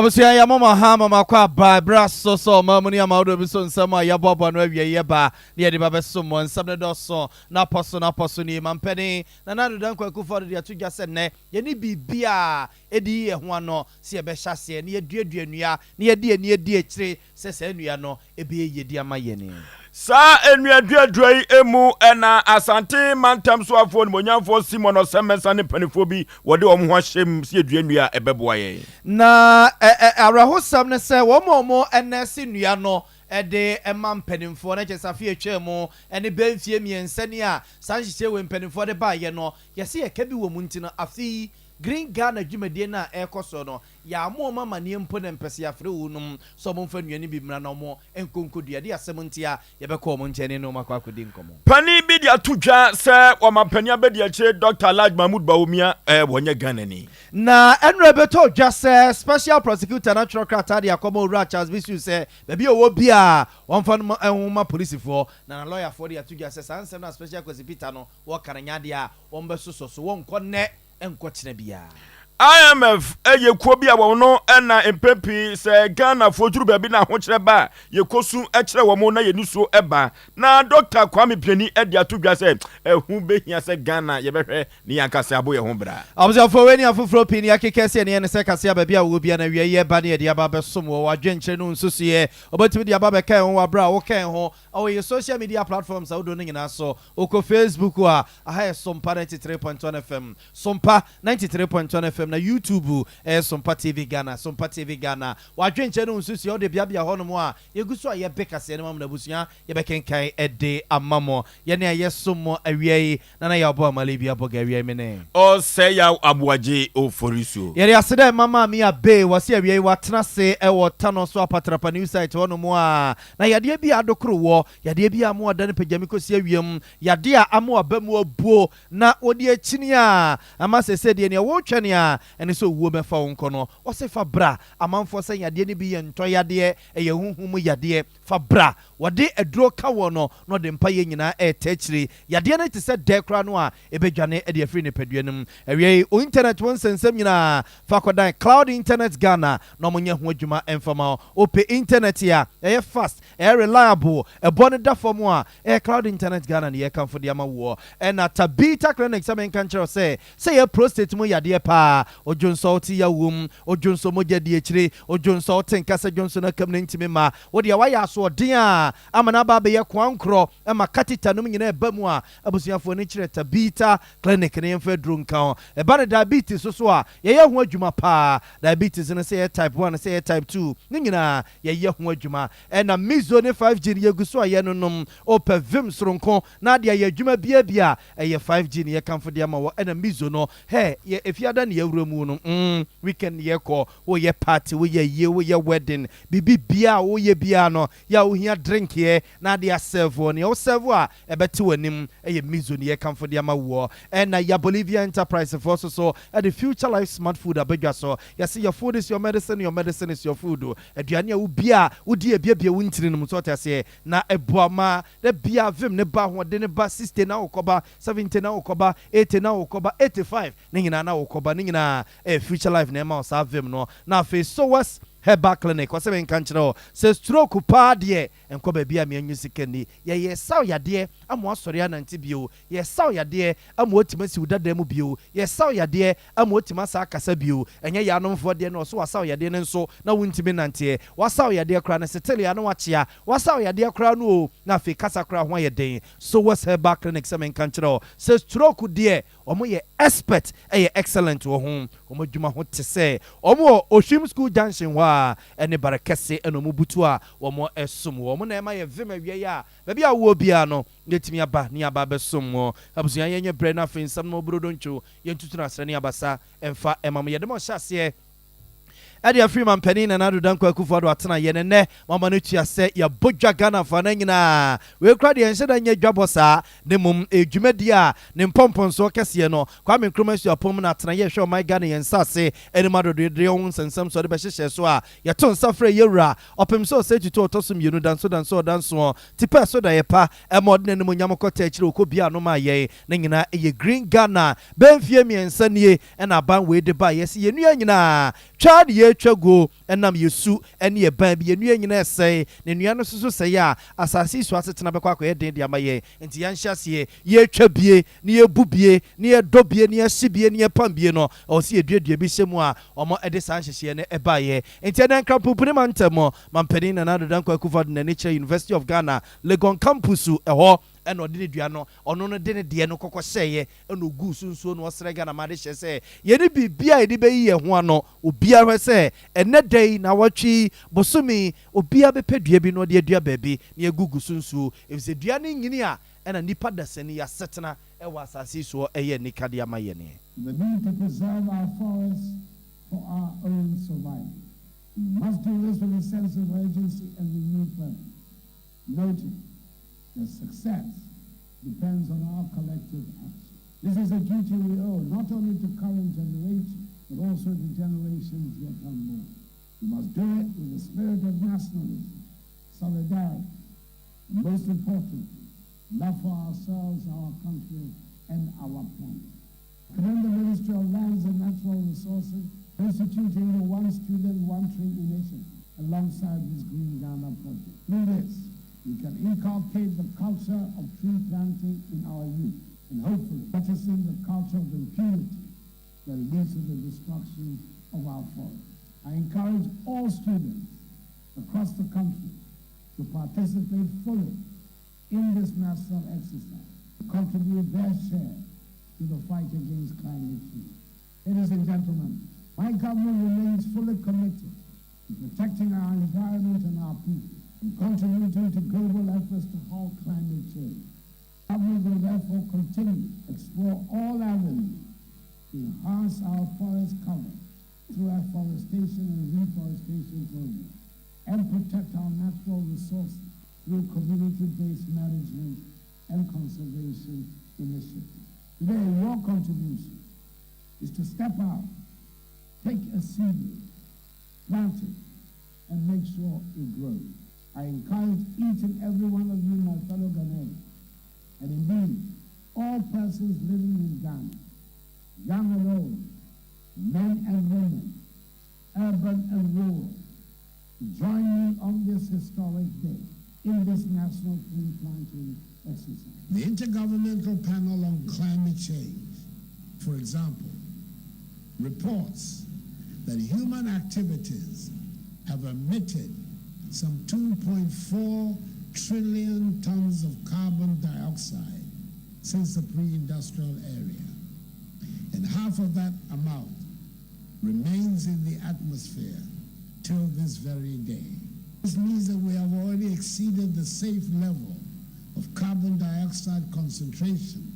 Abusua, yɛ mama ha mama kɔ aba ɛberɛ aso sɛ ɔma mu ne ama wodoɔ bi so nsɛm a yɛaboaboa no awie yɛ ba ne yɛde ba bɛso mmɔ nsɛm no dɔso na apɔ so na apɔ so nie. Mampɛne Nana Addo Dankwa Akufo-Addo de ato dwa sɛ nnɛ yɛne biribi a ɛdi yi yɛ ho ano sɛ yɛbɛhyɛ aseɛ na yɛduadua nnua na yɛde ani adi akyire sɛ saa nnua no ɛbɛyɛ yie de ama yɛn. Saa nnuaduadua yi mu na Asante mantam soafoɔ Animuonyamfoɔ Simon Ɔsɛmmɛnsa ne mpaninfoɔ bi wɔde wɔn ho ahyɛ mu sɛ yɛdua nnua a ɛbɛboa yɛn. Na awerɛhosɛm ne sɛ wɔn a wɔnɛɛse nnua no de ma mpanimfoɔ no, kyerɛ sɛ afe a ɛtwaa mu ne bɛyɛ mfeɛ mmiɛnsa ni a saa nhyehyɛe wei mpanimfoɔ de baeɛ no, yɛse yɛka bi wɔ mu nti no, afe yi Green Ghana dwumadie no a ɛrekɔ soɔ no, yɛammɔ wɔn amaneɛ mpo na mpɛ sɛ yɛafrɛ wɔnom sɛ wɔmfa nnua no bi mmra na wɔn nkɔ nkɔdua. Ɛdeɛ asɛm nti a yɛbɛkɔ wɔn nkyɛn ne wɔn akɔ akɔdi nkɔmmɔ. Panin bi de ato dwa sɛ Ɔmanpanin Abadiakyire Dɔkta Alhaji Mahmood Bawumia wɔnyɛ Ghanani. Na ɛnora ɛbɛtɔɔ dwa sɛ Special Prosecutor no atwerɛ krataa de akɔma Owura Charles Bissue sɛ baabi a ɔwɔ biara wɔmfa no nwoma polisifoɔ. Na n'alɔyafoɔ de ato dwa sɛ saa nsɛm no a Special Kwasi Peter no wɔka no nyɛ adeɛ a wɔbɛsosɔ so, wɔnkɔ nnɛ nkɔ kyena biara. IMF yɛ kuo bi a wɔn no na mpɛn pii sɛ Ghanafoɔ duru baabi na ahokyerɛ ba a, yɛkɔsu kyerɛ wɔn na yɛn nisuo ba. Na Dɔkta Kwame Piani de ato dwa sɛ ɛho bɛhia sɛ Ghana yɛbɛhwɛ ne yɛn ankasa abɔ yɛn ho bra. Abusuafoɔ, wei ne afoforɔ pii ne yɛakeka asi ɛne ɛne sɛ kasea baabi a wowɔ biara na awia yi ɛba ne yɛde aba abɛsom wɔ w'adwenkyerɛ ne wo nsusuiɛ. Wobɛtumi de aba abɛka yɛn ho wɔ aberɛ a woka yɛn ho wɔ yɛn social media platforms ahodoɔ no nyinaa so. Wokɔ Facebook a, aha yɛ Sompa 93.1 FM, Sompa 93.1 FM, na YouTube ɛyɛ Sompa TV Ghana, Sompa TV Ghana. W'adwenkyerɛ ne wo nsusuiɛ wode beabea hɔnom a yɛgu so a yɛbe kaseɛ no ma mo na abusua yɛbɛkenkan de ama mo. Yɛne a yɛsom mo awia yi, Nana Yaw Boamale bi abɔ ga awia yi me ne. Ɔsɛe Yaw Aboagye Oforisuo. Yɛde aseda rema Maame Abbey, wɔse awia yi watena ase wɔ Tanɔ so Apatrapa New Site hɔnom a na yadeɛ bi a adokoro wɔ, yadeɛ bi a ama wada no pagyame kɔsi awiam, yadeɛ a ama waba mu abuo na wɔde akyini a ama seesei deɛ nea woretwɛn a ɛne sɛ owuo bɛfa wo nkɔ no, wɔse fa bra. Amanfoɔ sɛ yadeɛ no bi yɛ ntɔ yadeɛ, ɛyɛ honhom mu yadeɛ, fa bra. Wɔde aduro ka woɔ no na wɔde mpaeɛ nyinaa reta akyire. Yadeɛ no te sɛ dɛ koraa no a ɛbɛdwane de afiri nipadua no mu. Awiei, wo intanɛt ho nsɛnsɛm nyinaa, fa kɔdan Cloud Internet Ghana na wɔnyɛ ho adwuma mfa ma wo. Wopɛ intanɛt a ɛyɛ fast, ɛyɛ reliable, ɛboɔ no da fam a, ɛyɛ Cloud Internet Ghana na yɛrekamfo de ama woɔ. Ɛna Tabitha Clinic sɛ menka nkyerɛ wo sɛ, sɛ ɛyɛ prostate mu yadeɛ paa, odwonsɔ wote yaw wom, odwonsɔ mogya di akyire, odwonsɔ wote nka sɛ dwonsɔ no akam na ɛntumi mma, wo deɛ woayɛ asoɔden a ama no aba abɛyɛ koankorɔ ma catheter nom nyinaa ɛba mu a, abusuafoɔ ani kyerɛ Tabitha Clinic no yɛmfa aduro nka ho. Ɛba no diabetes so so a, yɛyɛ ho adwuma paa. Diabetes no sɛ ɛyɛ type 1 sɛ ɛyɛ type 2 ne nyinaa yɛyɛ ho adwuma. Ɛna Mizo ne 5G no yɛgu so a yɛnonom. Wopɛ vim soronko na ade ayɛ adwuma biaa bi a, ɛyɛ 5G na yɛkamfo de ama wɔ. Ɛna Mizo no, hɛ, yɛ Efiada ne yɛawura mu no, mm, weekend ne yɛkɔ, woyɛ party, woyɛ ayie, woyɛ wedding, biribi biaa a woyɛ biaa no, yɛ a wohia drink yɛ na ade asɛɛve wɔ. Nea wo sɛɛve a ɛbɛte w'anim yɛ Mizo ne yɛkamfo de ama woɔ. Ɛna ya Bolivia Enterprise foɔ nso so de Future Life Smart Food abadwa so. Yɛse your food is your medicine, your medicine is your food. Aduane a wobie a wodi ebiebie wo ntini no mu, so ɔte aseɛ, na ɛboa ma da biara vim ne ba, ahoɔden ne ba, 60 na wokɔba, 70 na wokɔba, 80 na wokɔba, 85 ne nyinaa na wokɔba, ne nyinaa ɛyɛ Future Life na ɛma wo saa vim no. Na afei Sowas Herbal Clinic, ɔsɛ menka nkyerɛ wo sɛ stroke paa deɛ nkɔ baabi a meanyi sika nni. Yɛyɛ saw yadeɛ ama wasɔre anante bio. Yɛsaw yadeɛ ama watumi asi wo dada mu bio. Yɛsaw yadeɛ ama watumi asan akasa bio. Ɛnyɛ yaanomfoɔ deɛ na ɔso wasaw yadeɛ no nso na wontumi nnanteɛ. Wasaw yadeɛ koraa no setele a na wakyea. Wasaw yadeɛ koraa no oo na afei kasa koraa ho ayɛ den. Sowas Herbal Clinic sɛ menka nkyerɛ wo sɛ stroke deɛ wɔn yɛ expert yɛ excellent wɔ ho. Wɔn adwuma ho te sɛ wɔn wɔ Ohwim School Junction hɔ a ɛne Barekɛse ɛna wɔn butu a wɔn som wɔ. Wɔn na ɛma yɛ vim awia yi a baabi a wowɔ biara no yɛtumi aba ne yɛaba abɛsom mo. Abusua yɛnyɛ brɛ na afei nsɛm no brodo ntwo yɛntutu no asrɛ ne abasa mfa mma mo. Yɛde mo hyɛ aseɛ ɛde afiri Mampanin Nana Addo Dankwa Akufo Addo atena yɛn ɛnnɛ mama no tua sɛ yɛabɔ dwa Ghana afanan nyinaa. Wei koraa deɛ yɛnhyɛ da nyɛ dwabɔ saa na mmom ɛyɛ dwumadie a ne mpɔmpɔnsoɔ kɛseɛ no Kwame Nkrumah Suapɔn mu na atenaeɛ ɛhwɛ ɔman Ghana yɛn nsase anim adɔdedeɛ ho nsɛnsɛm so ɔde bɛhyehyɛɛ so a yɛto nsa frɛ Yɛwura Ɔpem sɛ ɔsɛe tutu a ɔtɔ so mmienu danso danso ɔdansoɔ tipɛ so daeɛ pa ɛma ɔde n'animuonyam kɔtaa akyire ɔkɔ bia ano maa yɛn ne nyinaa ɛyɛ Green Ghana bɛyɛ mfeɛ mmiɛnsa nie ɛna aban wei de baeɛ sɛ yɛn nua nyinaa twaa ne yɛ Yɛretwa guo ɛnam yɛ su ne yɛ ban bi. Yɛn nnua nyinaa ɛsɛe, na nnua no nso so sɛe a, asase yi so asetena bɛkɔ akɔyɛ den de ama yɛn. Nti yɛnhyɛ aseɛ yɛretwa bie, na yɛbu bie, na yɛdɔ bie, na yɛhye bie, na yɛpam bie no, ɛwɔ sɛ yɛduadua bi hyɛ mu a wɔde saa nhyehyɛeɛ no baeɛ. Nti ɛnnɛ Nkrampopini mantam mampanin Nana Addo Dankwa Akufo-Addo n'ani kyerɛ University of Ghana, Legon Campus, ɛhɔ ɛna ɔde ne dua no, ɔno no de ne deɛ no kɔkɔ hyɛeɛ, ɛna ɔguu so nsuo, na ɔsrɛ Ghana ma de hyɛ sɛ yɛne biribi a yɛde bɛyi yɛn ho ano. Obiara hwɛ sɛ ɛnɛ da yi na wɔtwe yi bosome yi, obiara bɛpɛ dua bi na ɔde adua baabi na yɛgugu so nsuo, ɛfisɛ dua no nyini a, ɛna nipa dasani yɛasetena ɛwɔ asase yi soɔ ɛyɛ nika de ama yɛne. The need to preserve our forests for our own survival. We must do this with a sense of urgency and renewed purpose, noting that success depends on our collective action. This is a duty we owe not only to current generations, but also to generations yet unborn. We must do it with the spirit of nationalism, solidarity, and most importantly, love for ourselves, our country, and our planet. Commend the Ministry of Lands and Natural Resources for instituting the One Student, One Tree initiative alongside this Green Ghana project. Through this, we can inculcate the culture of tree planting in our youth and hopefully jettison the culture of impunity that leads to the destruction of our forests. I encourage all students across the country to participate fully in this national exercise, to contribute their share to the fight against climate change. Ladies and gentlemen, my government remains fully committed to protecting our environment and our people and contributing to global efforts to halt climate change. Government will therefore continue to explore all avenues to enhance our forest cover through afforestation and reforestation programs and protect our natural resources through community-based management and conservation initiatives. Today, your contribution is to step out, take a seedling, plant it, and make sure it grows. I encourage each and every one of you, my fellow Ghanaians, and indeed all persons living in Ghana, young and old, men and women, urban and rural, to join me on this historic day in this national tree planting exercise. The Intergovernmental Panel on Climate Change, for example, reports that human activities have emitted some 2.4 trillion tons of carbon dioxide since the pre-industrial era. And half of that amount remains in the atmosphere till this very day. This means that we have already exceeded the safe level of carbon dioxide concentration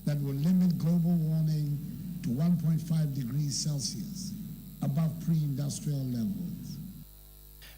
that will limit global warming to 1.5 degrees Celsius above pre-industrial levels.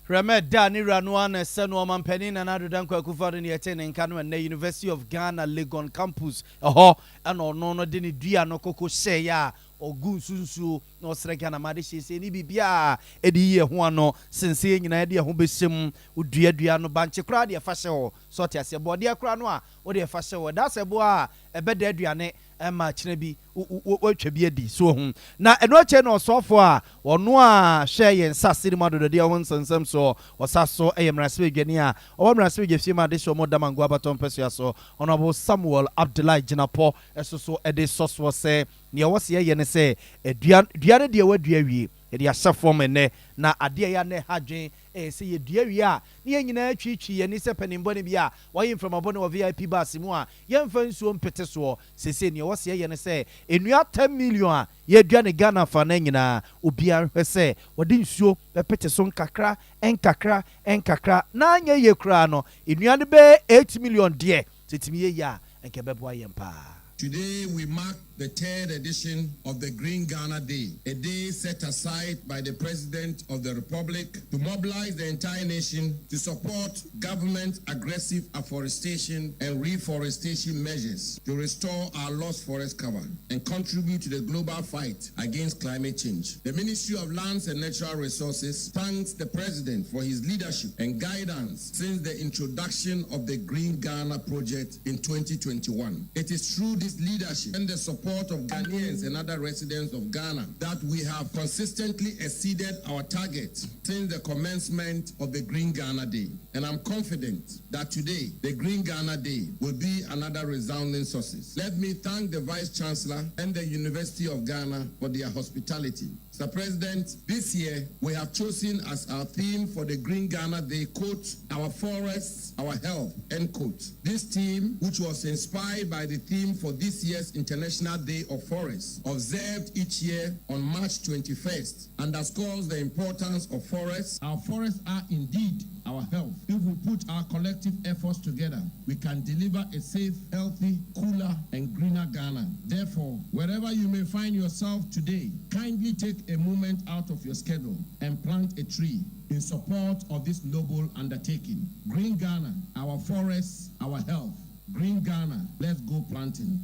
Rɛmɛ da ne wura no ana ɛsɛ no ɔmampanin Nana Addo Dankwa Akufo-Addo ne yɛte ne nka no. Ɛnnɛ University of Ghana, Legon Campus, ɛhɔ ɛna ɔno no de ne dua no koko hyɛeɛ a ɔgu nsunsuo na ɔsrɛ Ghana ma de hyehyɛ ne biribiaa ɛde yi ɛho ano sense yɛn nyinaa de ɛho bɛhyɛ mu. Wodua dua no, bankye koraa deɛ ɛfa hyɛ hɔ sɛ ɔte aseɛ, bɔɔdeɛ koraa no a wode ɛfa hyɛ hɔ da sɛ boa a ɛbɛda aduane ɛma kyerɛ bi watwa bi adi so ho. Na ɛno akyɛ no, ɔsɔfoɔ a ɔno a hwɛ yɛn nsase no mu adodɔdeɛ ho nsɛnsɛm so, ɔsa so ɛyɛ mmarahyɛbadwani a ɔwɔ mmarahyɛbadwa fie mu ade hyɛ ɔmo Damango abatɔ mpɛsua so, Honorable Samuel Abdullahi Gyinapɔ, ɛso so ɛde sɔ soɔ sɛ nea ɛwɔ sɛ yɛyɛ ne sɛ adua dua no deɛ, wadua wie, yɛde ahyɛ fam ɛnɛ. Na adeɛ yɛ anɛ ha dwen ɛyɛ sɛ yɛdua wie a, ne yɛn nyinaa twitwi yɛn ni sɛ panimbɔne bi a wɔyɛ mframabɔne wɔ VIP bus mu a yɛmfa nsuo mpete soɔ. Sese nea ɛwɔ sɛ yɛyɛ ne sɛ nnua 10 million a yɛdua ne Ghana fa no nyinaa, obiara hwɛ sɛ wɔde nsuo bɛpete so nkakra nkakra nkakra, na anyɛ yie koraa no, nnua no bɛyɛ 8 million deɛ, sɛ tumi yɛ yie a, nka ɛbɛboa yɛn paa. Today we mark the third edition of the Green Ghana Day, a day set aside by the President of the Republic to mobilize the entire nation to support government aggressive afforestation and reforestation measures to restore our lost forest cover and contribute to the global fight against climate change. The Ministry of Lands and Natural Resources thanks the President for his leadership and guidance since the introduction of the Green Ghana project in 2021. It is through this his leadership and the support of Ghanaians and other residents of Ghana that we have consistently exceeded our target since the commencement of the Green Ghana Day. And I'm confident that today, the Green Ghana Day, will be another resounding success. Let me thank the Vice Chancellor and the University of Ghana for their hospitality. Mr. President, this year we have chosen as our theme for the Green Ghana Day, quote, "Our forests, our health," end quote. This theme, which was inspired by the theme for this year's International Day of Forests, observed each year on March 21st, underscores the importance of forests. Our forests are indeed our health. If we put our collective efforts together, we can deliver a safe, healthy, cooler, and greener Ghana. Therefore, wherever you may find yourself today, kindly take a moment out of your schedule and plant a tree in support of this noble undertaking. Green Ghana, our forests, our health. Green Ghana, let's go planting.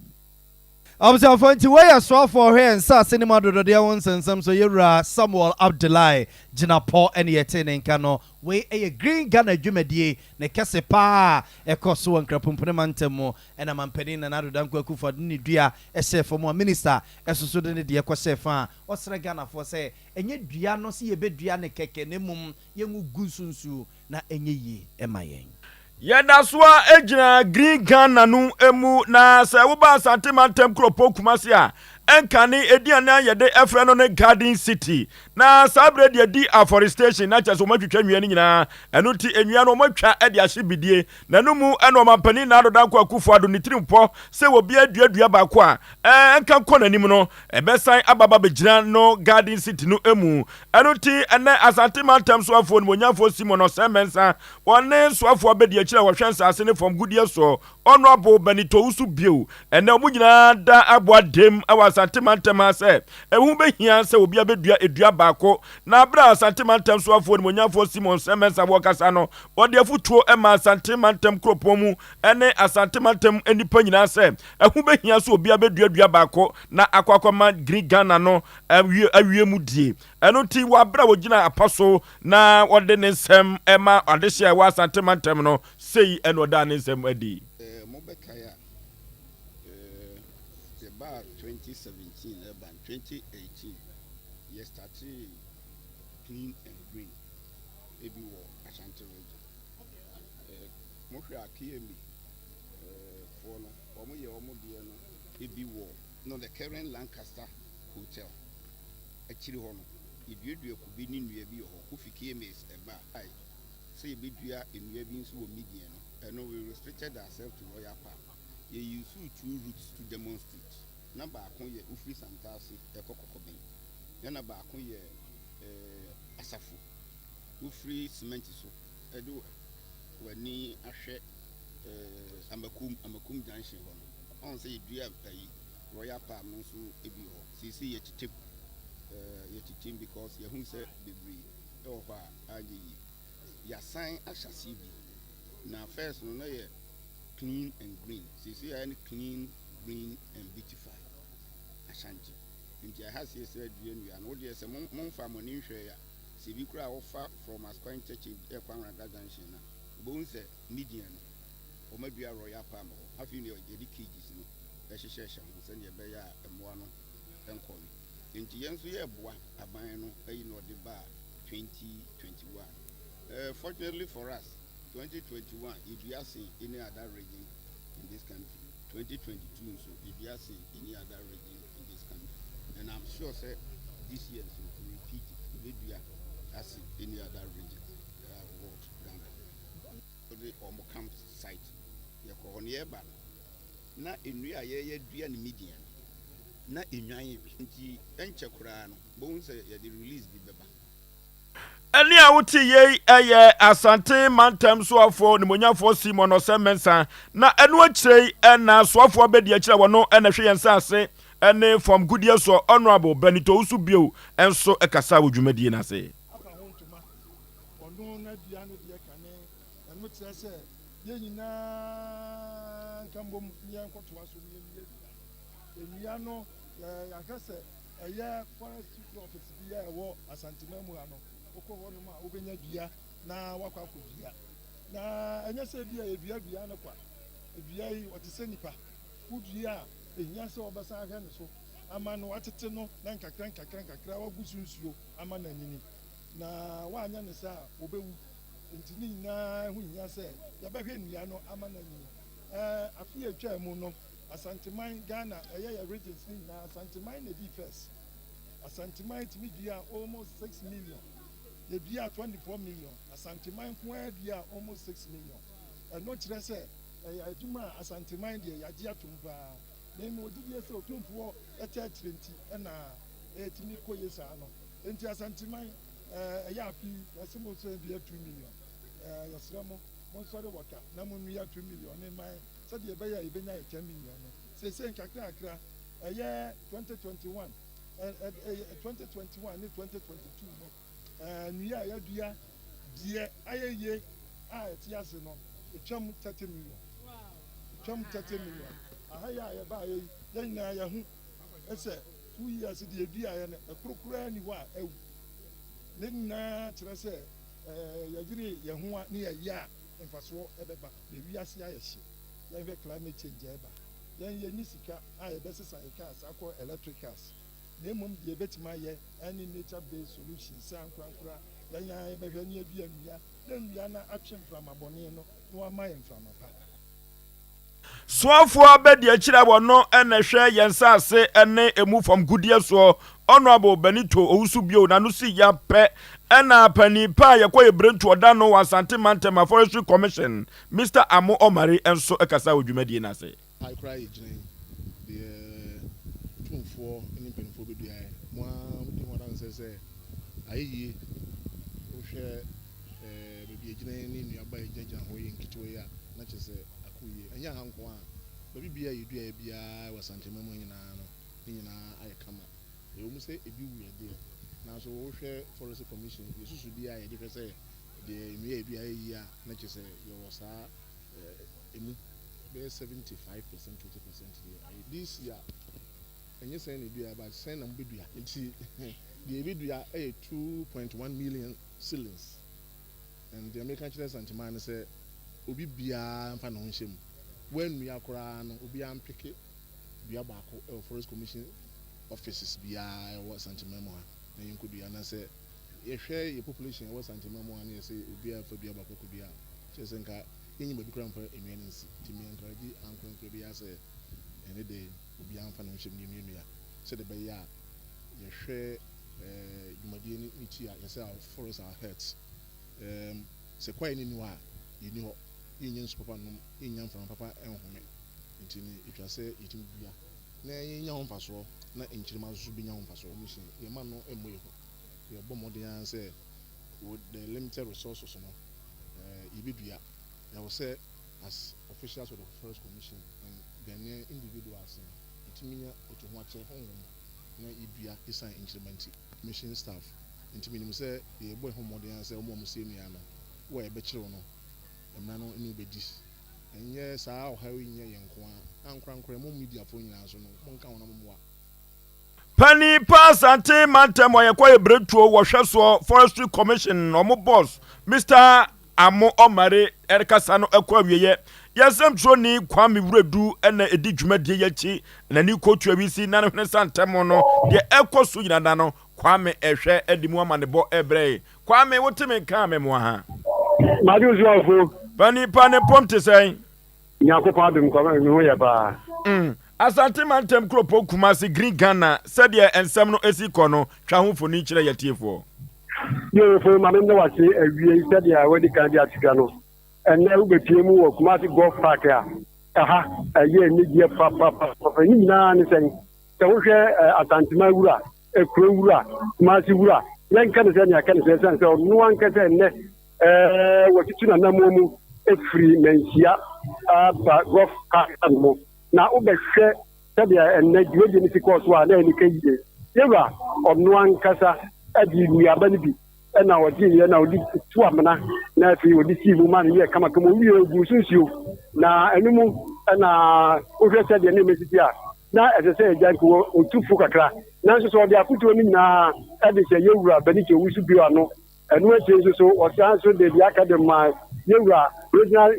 Abusuafo, nti wɔyɛ soafoɔ hwɛ nsase ne mu adodɔdeɛ ho nsɛnsɛm so, yɛwura Samuel Abdullahi Jinapor, ɛne yɛte ne nka no. Wei ɛyɛ Green Ghana dwumadie ne kɛse paa ɛkɔ so wɔ Nkrapompone mantam mu, ɛna mampanin Nana Addo Dankwa Akufo de ne dua ɛhyɛ fam a minister ɛsoso de ne deɛ kɔhyɛ fa a ɔsrɛ Ghanafoɔ sɛ ɛnyɛ dua no sɛ yɛbɛdua ne kɛkɛ, na mmom yɛngu gu nsunsuo na ɛnyɛ yie ɛma yɛn. Yɛda so a gyina Green Ghana no mu, na sɛ woba Asante mantam kuropɔn Kumase a, ɛnka ediane a yɛde ɛfrɛ no ne Garden City, na saa berɛ deɛ di afforestation na kyerɛ sɛ wɔmatwitwa nnua no nyinaa. Ɛno nti nnua no wɔmatwa de ahye bidie, na ɛno mu ɛna ɔmampanin Nana Addo Dankwa Akufo Addo ne tirim pɔ sɛ obi aduadua baako a ɛnka nkɔ n'anim no ɛbɛsan ababa bɛgyina no Garden City no mu. Ɛno nti ɛnɛ Asante mantam soafoɔ nimonyamfoɔ Simon Osei Mensah, wɔne soafoɔ abɛdi akyire a wɔhwɛ nsase ne fam gudeɛ soɔ, Honorable Benito Owusu bio, ɛnɛ ɔmo nyinaa da aboa dem ɛwɔ Asante mantam ha sɛ ɛho bɛhia sɛ obi abɛdua edua baako. Na abere a Asante mantam soafoɔ nimonyamfoɔ Simon Osei Mensah wɔkasa no, wɔde afotuo ɛma Asante mantam kuropɔn mu ɛne Asante mantam nipa nyinaa sɛ ɛho bɛhia sɛ obi abɛdua dua baako na akɔ akɔma Green Ghana no awie awie mu die. Ɛno nti wɔabere a wɔgyina apa so na wɔde ne nsɛm ɛma adehyɛ a ɛwɔ Asante mantam no sei, ɛna ɔda ne nsɛm adi. Mobɛkae a, yɛbaa 2017, ɛba 2018, yɛ start clean and green ebi wɔ Ashanti Region. Mohwɛ a, KMA foɔ no, wɔn yɛ wɔn deɛ no ebi wɔ no the current Lancaster Hotel akyiri hɔ no, yɛduadua kube ne nnua bi wɔ hɔ. Kofi KMA ɛba a sɛ yɛbɛdua nnua bi nso wɔ median no, ɛno we restricted ourselves to Royal Park. Yɛ use two routes to demonstrate, na baako yɛ ofiri Santase ɛkɔ Kɔkɔbɛn, ɛna baako yɛ Asafo, wofiri cement so ɛde w'ani ahwɛ Amakum Junction hɔ no, ɔn sɛ yɛdua ayi Royal Palm no nso ebi wɔ hɔ. Seesei yɛkyekyɛ mu, yɛkyekyɛ mu because yɛhu sɛ bebree ɛwɔ hɔ a anyɛ yie. Yɛasan ahyɛ aseɛ bi, na first no na yɛ clean and green, seesei yɛayɛ no clean, green and beautify Ashanti. Nti ɛha seɛ sɛ adua nnua no, wodeɛ sɛ momfa mo ani nhwɛ a, sɛ bi koraa wofa from Asokwa Interchange ɛkɔ Anwrada Junction na wobɛhu sɛ median no wɔmadua Royal Palm hɔ. Afei ne yɛde cages no ɛhyehyɛhyɛ ho sɛdeɛ ɛbɛyɛ a mmoa no nkɔ no. Nti yɛn nso yɛreboa aban no ayi na ɔde baa 2021. Fortunately for us, 2021 yɛdua sen any other region in this country. 2022 nso yɛdua sen any other region in this country, and I'm sure sɛ this year nso we repeat it, yɛbɛdua ase any other region wɔ Ghana. Wɔde wɔn camp site yɛkɔ hɔ no, yɛreba no na nnua a yɛyɛ dua ne median no na nnwan bi, nti ɛnkyɛ koraa no bohu sɛ yɛde release bi bɛba. Ɛne a wote yei ɛyɛ Asante mantam soafoɔ nimonyafoɔ Simon Osei Mensah. Na ɛno akyire yi ɛna soafoɔ bɛdi akyire a wɔno ɛna hwɛ yɛn nsa ɛne fam gudeɛ soɔ, Honorable Benito Owusu bio ɛnso ɛkasa wɔ dwumadie no ase. Afa ho ntoma ɔno n'adua no deɛ kane, ɛno kyerɛ sɛ yɛn nyinaa nka mbom ne yɛn nkɔtoa so ne yɛn nnua nnua no. Yɛahwɛ sɛ ɛyɛ forestry office bi a ɛwɔ Asantema mu ha no, wokɔ hɔnom a wobɛnya dua na wakɔ akɔdua. Na ɛnyɛ sɛ bi a yɛdua dua no kwa, dua yi ɔte sɛ nipa wodua a. Ehia sɛ wɔbɛsan ahwɛ no so ama no, wɔatete no na nkakra nkakra nkakra wɔagu so nsuo ama no anyini. Na wɔanyɛ no saa a, wɔbɛwu. Enti ne nyinaa ho hia sɛ yɛbɛhwɛ nnua no ama no anyini. Ɛɛ, afe a etwaa mu no, Asanteman, Ghana, ɛyɛ yɛ regions no nyinaa, Asanteman na edii first. Asanteman tumi duaa almost 6 million. Yɛduaa 24 million. Asanteman nko ara duaa almost 6 million. Ɛno kyerɛ sɛ ɛyɛ adwuma a Asanteman deɛ yɛagye atom paa. Na mmom ogyidie sɛ Otumfoɔ ɛkyɛ akyerɛ nti ɛna ɛtumi kɔ yie saa no. Enti Asanteman, ɛyɛ afe yi yɛse mo nso dua 2 million. Yɛsrɛ mo, monsɔre wɔka na monnua 2 million ne man sɛdeɛ ɛbɛyɛ a yɛbɛnya yɛ 10 million no. Seesei nkakrakra ɛyɛ 2021, 2021 ne 2022 no, nnua a yɛadua deɛ ayɛ yie a ɛte ase no, ɛtwam 30 million, ɛtwam 30 million. Aha yi a yɛbaayɛ yi, yɛn nyinaa yɛho sɛ 2 years deɛ eduaeɛ no, ɛkoro koraa ni hɔ a ɛwu. Ne nyinaa kyerɛ sɛ yɛyere yɛn ho a ne yɛyɛ a, mfasoɔ ɛbɛba. Na ewiase ayɛ hye. Yɛnhwɛ climate change ɛba. Yɛn yɛnni sika a yɛbɛsesa yɛ cars akɔ electric cars, na mmom deɛ yɛbɛtumi ayɛ ɛne nature based solutions, sɛ ankorankora yɛn a yɛbɛhwɛ ne yɛdua nnua na nnua no atwe mframa bɔne no na wama yɛ mframa pa. Soafoɔ abɛdi akyire a wɔno ɛna hwɛ yɛn nsaase ne emu fam gudeɛ soɔ, Honorable Benito Owusu bio n'ano si ya pɛ, ɛna panin pa a yɛkɔ yɛ berentu ɔda no wɔ Asante Mantam Forestry Commission, Mr Amo Omari, nso kasa wɔ dwumadie no ase. Ha koraa yɛ gyina yi deɛ, Otumfoɔ ne mpanimfoɔ bɛduaeɛ mo ara modi ho adanse sɛ ayɛ yie. Wohwɛ baabi a gyina yi ne nnuaba a yɛgyinagyina ho yɛ nketewa yi a, na kyerɛ sɛ akɔ yie. Ɛnyɛ ha nko a, baabi biara a yɛduaeɛ biara wɔ Asantema mu nyinaa no, ne nyinaa ayɛ kama. Ɛwɔ mu sɛ ebi wuiɛ deɛ, nanso wohwɛ Forestry Commission yɛsusu deɛ a yɛde hwɛ sɛ deɛ nnua a yɛdua ayɛ yie a, na kyerɛ sɛ yɛwɔ saa emu bɛyɛ 75%, 20% deɛ ayɛ. This year ɛnyɛ sɛn na edua, but sɛn na mobɛdua. Nti deɛ ebɛdua ɛyɛ 2.1 million seedlings, and deɛ meka kyerɛ Santiman no sɛ obi biara mfa ne ho nhyɛ mu. Wɔannua koraa no, obiara mpeke dua baako ɛwɔ Forest Commission offices biara ɛwɔ Santiman mu ha na yɛnkɔdua. Na sɛ yɛhwɛ yɛ population ɛwɔ Santiman mu ha no, yɛ sɛ obiara fa dua baako kɔdua a, kyerɛ sɛ nka yɛnyi baabi koraa mfa nnua no nsi. Nti me encourage ankorankora biara sɛ ɛne de obiara mfa ne ho nhyɛ mu ne nnua, sɛdeɛ ɛbɛyɛ a yɛhwɛ dwumadie no ne ti a yɛsɛ our forest, our health. Sɛ kwaeɛ no nni hɔ a, yɛnni hɔ, yɛnnya nsu papa nom, yɛnnya mframa papa nhome. Nti no ɛtwa sɛ yɛtumi dua na yɛnya ho mfasoɔ na nkyirima nso bɛnya ho mfasoɔ. Mission yɛma no mmɔ yɛ ho, yɛbɔ mmɔden ara sɛ with the limited resources no, yɛbɛdua. Ɛwɔ sɛ as officials of the Forest Commission and Ghanaian individuals no, yɛtumi nya ɛtu ho akyɛ honhom na yɛdua ɛsiane nkyirima nti. Mission staff nti menim sɛ yɛbɔ ɛho mmɔden ara sɛ ɔmo a ɔmo sie nnua no, wo a yɛbɛkyerɛw no, mmara no ne wobɛdi. Ɛnyɛ saa ɔhaw yi nyɛ yɛn nko a, ankorankora mo mediafoɔ nyinaa nso no, monka ho na mommoa. Pani pa Asante Mantam a yɛkɔ yɛ beretuo wɔhwɛ soɔ, Forestry Commission ɔmo boss, Mr Amo Ɔmare, ɛrekasa no ɛkɔ awieɛ. Yɛnsɛmtwerɛni Kwame Wuredu ɛna ɛdi dwumadie yi akyi n'ani kɔtu awisi na ne hwene sa ntɛm no deɛ ɛkɔ so nyina da no Kwame ɛhwɛ ɛde mu amanebɔ ɛbrɛ. Kwame, wote me nka me mmoa ha? Made osuafo. Pani pa ne pɔm te sɛn? Nyankopɔn adom, Kwame, me ho yɛ paa. Asante Mantam kuropɔn Kumase, Green Ghana, sɛdeɛ nsɛm no esi kɔ no, twa ho mfoni kyerɛ yɛtiefoɔ. Yɛwofo, ma menda wase awie sɛdeɛ wadi kan de ato dwa no. Ɛnnɛ wobɛpie mu wɔ Kumase Golf Park a ɛha ɛyɛ anigyeɛ papapapa. Ne nyinaa ne sɛn? Sɛ wohwɛ Asantema wura, ekuro wura, Kumase wura, yɛnka ne sɛ nea ka ne sɛ ɛsiane sɛ ɔno ankasa ɛnnɛ wɔtutu n'anammɔn mu efiri Manhyia aba Golf Park no mu. Na wobɛhwɛ sɛdeɛ ɛnnɛ dwumadie no si kɔɔ so a, na ɛnika yie. Yɛwura ɔno ankasa ɛde nnuaba no bi ɛna ɔgye yɛ na ɔde tu amena na afei ɔde sii mu ma no yɛ kamakama. Owie, ogu so nsuo na ɛno mu ɛna wohwɛ sɛdeɛ ne mɛsisi a, na ɛsɛ sɛ agya nko ɔtu fo kakra, nanso sɛ ɔde afotuo no nyinaa ɛde hyɛ yɛwura Benito Owusu bio ano. Ɛno akyi nso so, ɔsan so de deɛ aka de ma yɛwura regional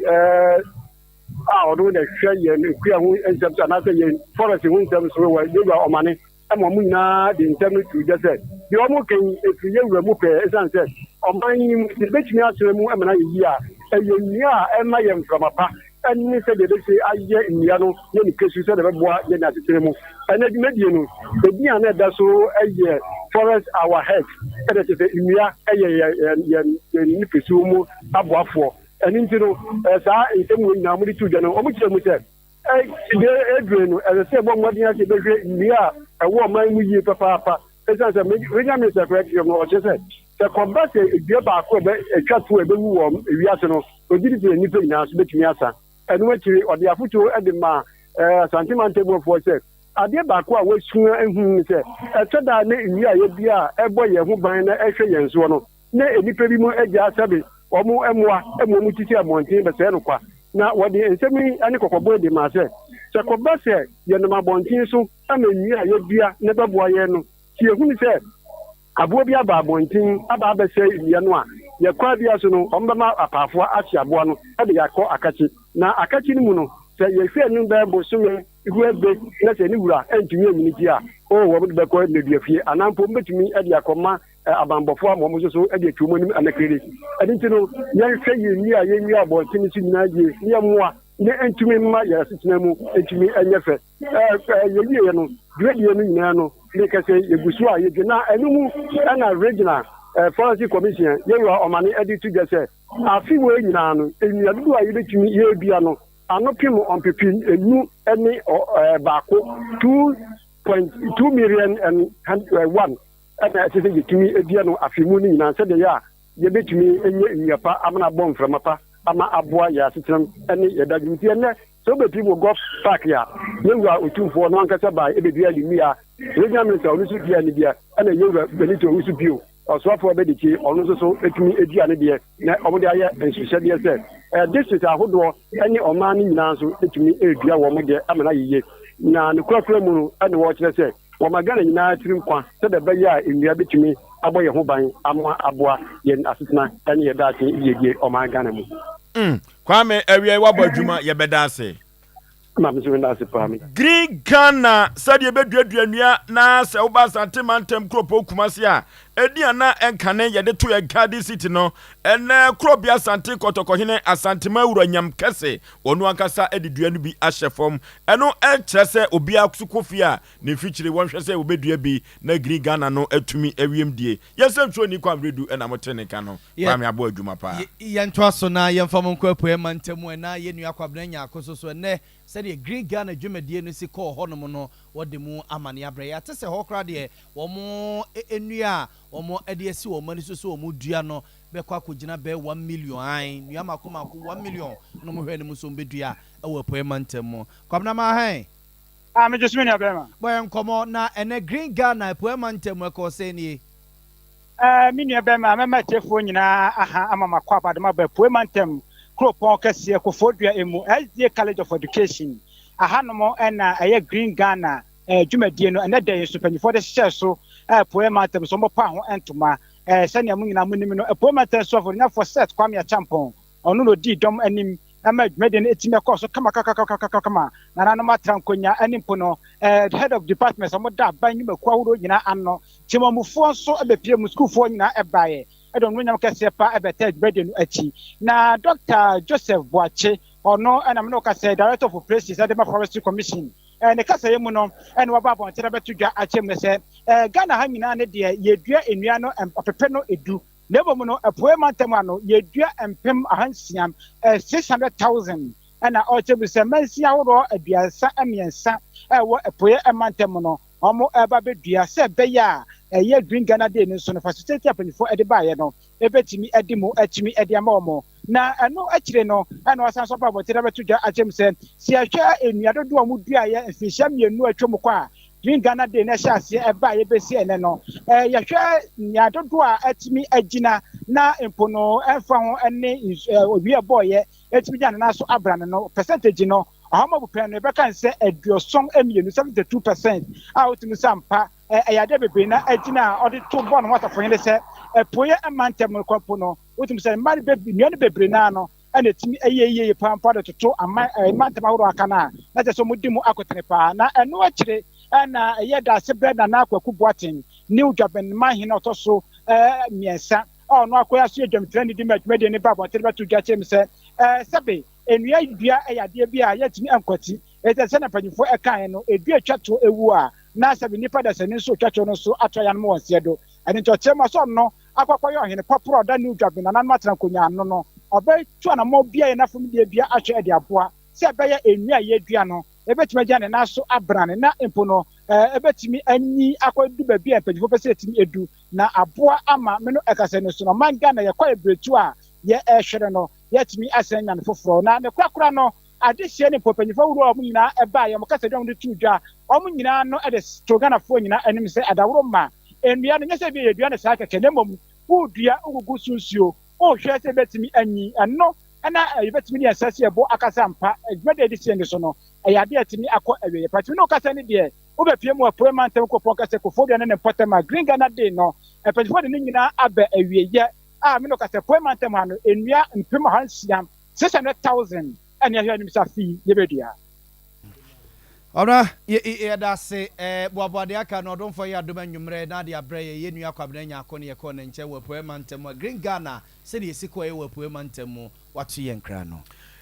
a ɔno na ɛhwɛ yɛn kua ho nsɛm so anaasɛ yɛn forest ho nsɛm so wɔ yɛwura ɔmane ma wɔn nyinaa de nsɛm no too dwa sɛ deɛ wɔreka yi ɛfiri yɛn wura mu pɛɛ ɛsiane sɛ ɔman yi mu sɛ yɛbɛtumi atena mu ma no ayɛ yie a ɛyɛ nnua a ɛma yɛn mframa pa ne sɛdeɛ ɛbɛsi ayɛ nnua no yɛ ne kɛsu sɛdeɛ ɛbɛboa yɛn asetena mu. Ɛnɛ dwumadie no, ɛdin a na ɛda so yɛ Forest Our Health, ɛna kyerɛ sɛ nnua yɛ yɛn yɛn nipasu mu aboafoɔ. Ɛno nti no, saa nsɛm wei nyinaa wɔde too dwa no, wɔkyerɛ mu sɛ Deɛ ɛdure no, ɛsɛ sɛ yɛbɔ mmɔden ara sɛ yɛbɛhwɛ nnua a ɛwɔ ɔman mu yie papaapa. Ɛsiane sɛ Regional Minister koraa kyerɛ mu no, ɔkyerɛ sɛ, sɛ kɔba sɛ dua baako a ɛtwa to a ɛbɛwu wɔ wiase no, ɔgye di sɛ nnipa nyinaa nso bɛtumi asa. Ɛno akyiri, ɔde afotuo de maa Asante mantamufoɔ sɛ, adeɛ baako a wɔasua ahu ne sɛ, ɛtɔ da a na nnua a yɛdua a ɛbɔ yɛn ho ban na ɛhwɛ yɛn soɔ no, na nnipa binom agyaa sɛbe wɔn mmoa ma wɔn ti si abɔnten bɛsɛe no kwa. Na wɔde nsɛm yi ne kɔkɔbɔ yi de maa sɛ, Sɛ ɛkɔba sɛ yɛnam abɔnten so ma nnua a yɛadua no bɛboa yɛn no, sɛ yɛhunu sɛ aboa bi aba abɔnten aba abɛsɛe nnua no a, yɛ kwan biara so no, wɔbɛma apaafoɔ ahye aboa no de akɔ akakye. Na akakye no mu no, sɛ yɛhwɛ no bɛyɛ bosome huebe na sɛ ne wura antumi anyini ti a, o wɔde bɛkɔ nneduafie anaa mpo wɔbɛtumi de akɔma abanbɔfoɔ ama wɔn nso so de atwi wɔn anim anakere. Ɛno nti no, yɛnhwɛ yɛn nnua a yɛnnua abɔnten so nyinaa yie na yɛmmoa na ɛntumi mma yɛn asetena mu ntumi nyɛ fɛ. Yɛwieɛ no, dwumadie no nyinaa no, meka sɛ yɛgu so a yɛdwe na ɛno mu ɛna Regional Forestry Commission yɛwura ɔmane de to dwa sɛ afe wei nyinaa no, nnua dodoɔ a yɛbɛtumi yɛdua no ano pem ɔmpepe enu ne baako, 2.2 million and 1. na ɛsɛ sɛ yetumi dua no afe mu no nyinaa sɛdeɛ ɛyɛ a yɛbɛtumi anya nnua pa ama no abɔ mframa pa ama aboa yɛn asetenam ne yɛn dadwene. Nti ɛnnɛ, sɛ wobɛpii wɔ Golf Park a, yɛn wura Otumfoɔ no ankasa bae bɛduaa ne nnua, Regional Minister ɔno nso duaa ne deɛ, ɛna yɛn wura Benito nso bio, Ɔsoafoɔ Abadikyie ɔno nso so tumi dua ne deɛ, na wɔde ayɛ nsohyɛdeɛ sɛ district ahodoɔ ne ɔman no nyinaa nso tumi redua wɔn deɛ ama no ayɛ yie. Na ne korakora mu no, ɛna wɔkyerɛ sɛ Wɔma Ghana nyinaa tiri nkwa sɛdeɛ ɛbɛyɛ a nnua bɛtumi abɔ yɛn ho ban ama aboa yɛn asetena ne yɛn daakye yiedie ɔman Ghana mu. Mm Kwame awiei wabɔ adwuma yɛbɛda ase. Ma me nso meda ase paa me. Green Ghana, sɛdeɛ yɛbɛduadua nnua na sɛ woba Asante mantam kuropɔn Kumasi a, edin a na ɛnkane yɛde to yɛ Garden City no, ɛnnɛ Korɔbea Asante Kɔtɔkɔhene Asantema Wura Nyam Kɛse, ɔno ankasa de dua no bi ahyɛ fam. Ɛno nkyerɛ sɛ obiara nso kɔ fie a ne mfikyire wɔnhwɛ sɛ wɔbɛdua bi na Green Ghana no atumi awiem die. Yɛn sɛmtwerɛni Kwame Redu na mote ne nka no. Kwame abɔ adwuma paa. Yɛntoa so na yɛmfa mo nkɔ Apueɛ mantam mu ɛna yɛn nua Kwabena Nyarko nso so ɛnnɛ sɛdeɛ Green Ghana dwumadie no si kɔɔ hɔnom no wɔde mu amaneɛ abrɛ. Yɛate sɛ hɔ koraa deɛ wɔn nnua a wɔde asi wɔn ani so sɛ wɔdua no bɛkɔ akɔgyina bɛyɛ 1,000,000, ae, nnua mmaako mmaako 1,000,000 na wɔhwɛ anim sɛ wɔbɛdua wɔ Apueɛ mantam mu. Kwabena Mahan. Ah, megye so me nua bɛrima. Bɔ yɛn nkɔmmɔ, na ɛnnɛ Green Ghana Apueɛ mantam mu ɛkɔɔ sɛn nie? Eh, me nua bɛrima, mɛma atiefoɔ nyinaa aha ama makɔ abadom aba Apueɛ mantam kuropɔn kɛseɛ Koforidua emu, SDA College of Education. Ahanom na ɛyɛ Green Ghana eh, dwumadie no, ɛnɛ da yi nso mpanyinfoɔ de hyehyɛɛ so eh, Apueɛ mantam so wɔbɛpa ho ntoma. Eh, sɛnea mo nyinaa monim no, Apueɛ mantam so afɔrenyafoɔ Seth Kwame Acheampong, ɔno na ɔdii dɔm anim ma dwumadie no tumi kɔɔ so kamakamakama. Nananom atra nkonya ne mpo no, eh, head of departments a wɔda aban nnwumakuo ahodoɔ nyinaa ano, temamufoɔ nso bɛpie mu, sukuufoɔ nyinaa baeɛ de wɔn nyam kɛseɛ pa bɛtaa dwumadie no akyi. Na Dr. Joseph Boakye, ɔno na me ne wo kasa yi, Director of Operations de ma Forestry Commission, eh, ne kasayɛ mu no, ɛna waba abɔnten abɛto dwa akyɛ mu sɛ, eh, Ghana ha nyinaa ne deɛ yɛdua nnua no ɔpepe no edu. Na mmom no, Apuei Mantam ano, yɛdua 600, 600,000, ɛna ɔkyɛ mu sɛ mansin ahoroɔ 33 a ɛwɔ Apueɛ Mantam mu no, wɔreba abɛdua sɛ ɛbɛyɛ a ɛyɛ Green Ghana Day no nso no, facility a mpanyinfoɔ de baeɛ no bɛtumi adi mu atumi de ama wɔn. Na ɛno akyire no, ɛna ɔsan nso aba abɔnten abɛto dwa akyerɛ mu sɛ, sɛ yɛhwɛ nnua dodoɔ a wɔduaeɛ mfinhyia mmienu a atwa mu kɔ a, Green Ghana Day no hyɛɛ aseɛ baeɛ bɛsi ɛnnɛ no, yɛhwɛ nnua dodoɔ a atumi agyina na mpo no ɛmfa ho ne owia ɛbɔeɛ ɛtumi gyina ne nan so abra no no, percentage no, ɔha mu abupɛn no, yɛbɛka no sɛ 72, 72%, a wotumi sɛ ampa ɛyɛ adeɛ bebree na agyina a ɔde to bɔ ne ho asafohene sɛ apueɛ mantam no kwan mpo no, wotumi sɛ mma no nnua no bebree naa no. na ɛtumi yɛ yie paa mpo de toto aman mantam ahorow aka no a, na kyerɛ sɛ wɔdi mu akotene paa. Na ɛno akyire na ɛyɛ Daasebrɛ Nana Kwaku Boateng, New Dwaben Manhene a ɔtɔ so mmiɛnsa a ɔno akɔyɛ aso yɛ dwamtirani de ma dwumadie no ba abɔnten bɛto dwa kyerɛ mu sɛ sɛbe nnua dua yɛ adeɛ bi a yɛntumi nkwati. Ɛsɛ sɛdeɛ mpanyinfoɔ ɛkaeɛ no, edua twa toɔ ewu a, na sɛbe nnipa dasani nso retwa toɔ no nso ato ayanom wɔ nseɛ do. Ɛno nti ɔkyerɛ mu a sɛ ɔno akɔ akɔyɛ ɔhene pɔporɔ a ɔda New Dwaben nananom atena nkonwa ano no, ɔbɛtu anammɔn biara yɛ n'afam deɛ dua ahwɛ de aboa sɛ ɛbɛyɛ nnua a yɛdua no ɛbɛtumi agyina ne nan so abrane na mpo no ɛbɛtumi anyi akɔdu baabi a mpanyinfoɔ pɛ sɛ ɛtumi ɛdu na aboa ama me no ɛkasa no so no ɔman Ghana yɛkɔ ɛberɛtu a yɛhwere no yɛatumi asan anya no foforɔ. Na ne korakora no adehyeɛ ne mpo mpanyinfoɔ ahoroɔ a wɔn nyinaa ɛbaeɛ wɔn kasadwam de too dwa wɔn nyinaa no de too Ghanafoɔ nyinaa anim sɛ adaworo ma nnua no nyɛ sɛ ebia yɛdua no saa kɛkɛ na mmom wodua wogugu so nsuo wohwɛ sɛ ɛbɛtumi anyi ɛno na yɛbɛtumi de yɛn nsa asi ɛbo akasa ampa dwumadi a yɛde si yɛn ani so no ɛyɛ adeɛ a ɛtumi akɔ awieeɛ pa. Tumi ne wokasa ne deɛ wobɛpue mu apuei mantam kuropɔn kɛse Koforidua ne ne mpɔtam a Green Ghana Day no mpanyinfoɔ de ne nyinaa aba awieeɛ a me ne wokasa apuei mantam ha no nnua 6000, 600,000, ɛne ɛhwɛ anim sɛ afe yi yɛbɛdua. Ɔbra, yɛda ase. Boaboa deɛ aka no, ɔdomfoɔ yɛ adom anwummerɛ na ade abrɛ yɛn. Yɛn nua Kwabena Nyarko ne yɛkɔɔ ne nkyɛn wɔ Apueɛ Mantam mu a Green Ghana sɛdeɛ yɛsi kɔeɛ wɔ Apueɛ Mantam mu, wato yɛn kra no.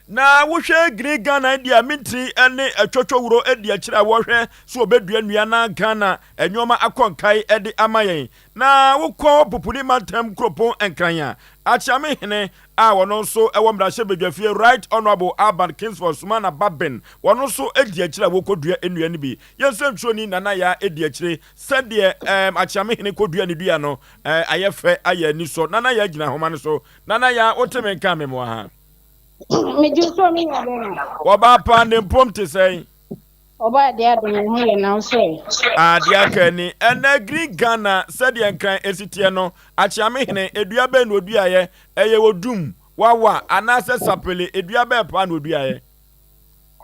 Na wohwɛ Green Ghana yi deɛ mentiri ne Twɔtwɔwuro di akyire a wɔhwɛ sɛ wɔbɛdua nnua na Ghana nnoɔma akɔ nkae de ama yɛn. Na wokɔ Pupuni mantam kuropɔn Nkran a, Akyeame hene a ɔno nso wɔ mmarahyɛbadwafie Right Honourable Alban Kingsford Sumana Bagbin, ɔno nso di akyire a wɔkɔdua nnua no bi. Yɛn nsɛntwerɛni Nana Yaa di akyire sɛdeɛ ɛɛm Akyeame hene kɔdua ne dua no, ɛɛ ayɛ fɛ ayɛ anisɔ. Nana Yaa gyina ahoma no so. Nana Yaa, wote me nka a memoa ha? Megye so me nua bɛrima. Wɔbaa paa ne mpom te sɛn? Ɔbaa deɛ adom ne ho yɛ na wo so ɛ? Ah deɛ aka ni. Ɛnɛ Green Ghana sɛdeɛ Nkran esi teɛ no, Akyeame hene, edua bɛn na oduaeɛ? Ɛyɛ odum, wawa, anaasɛ sapele, edua bɛn paa na oduaeɛ?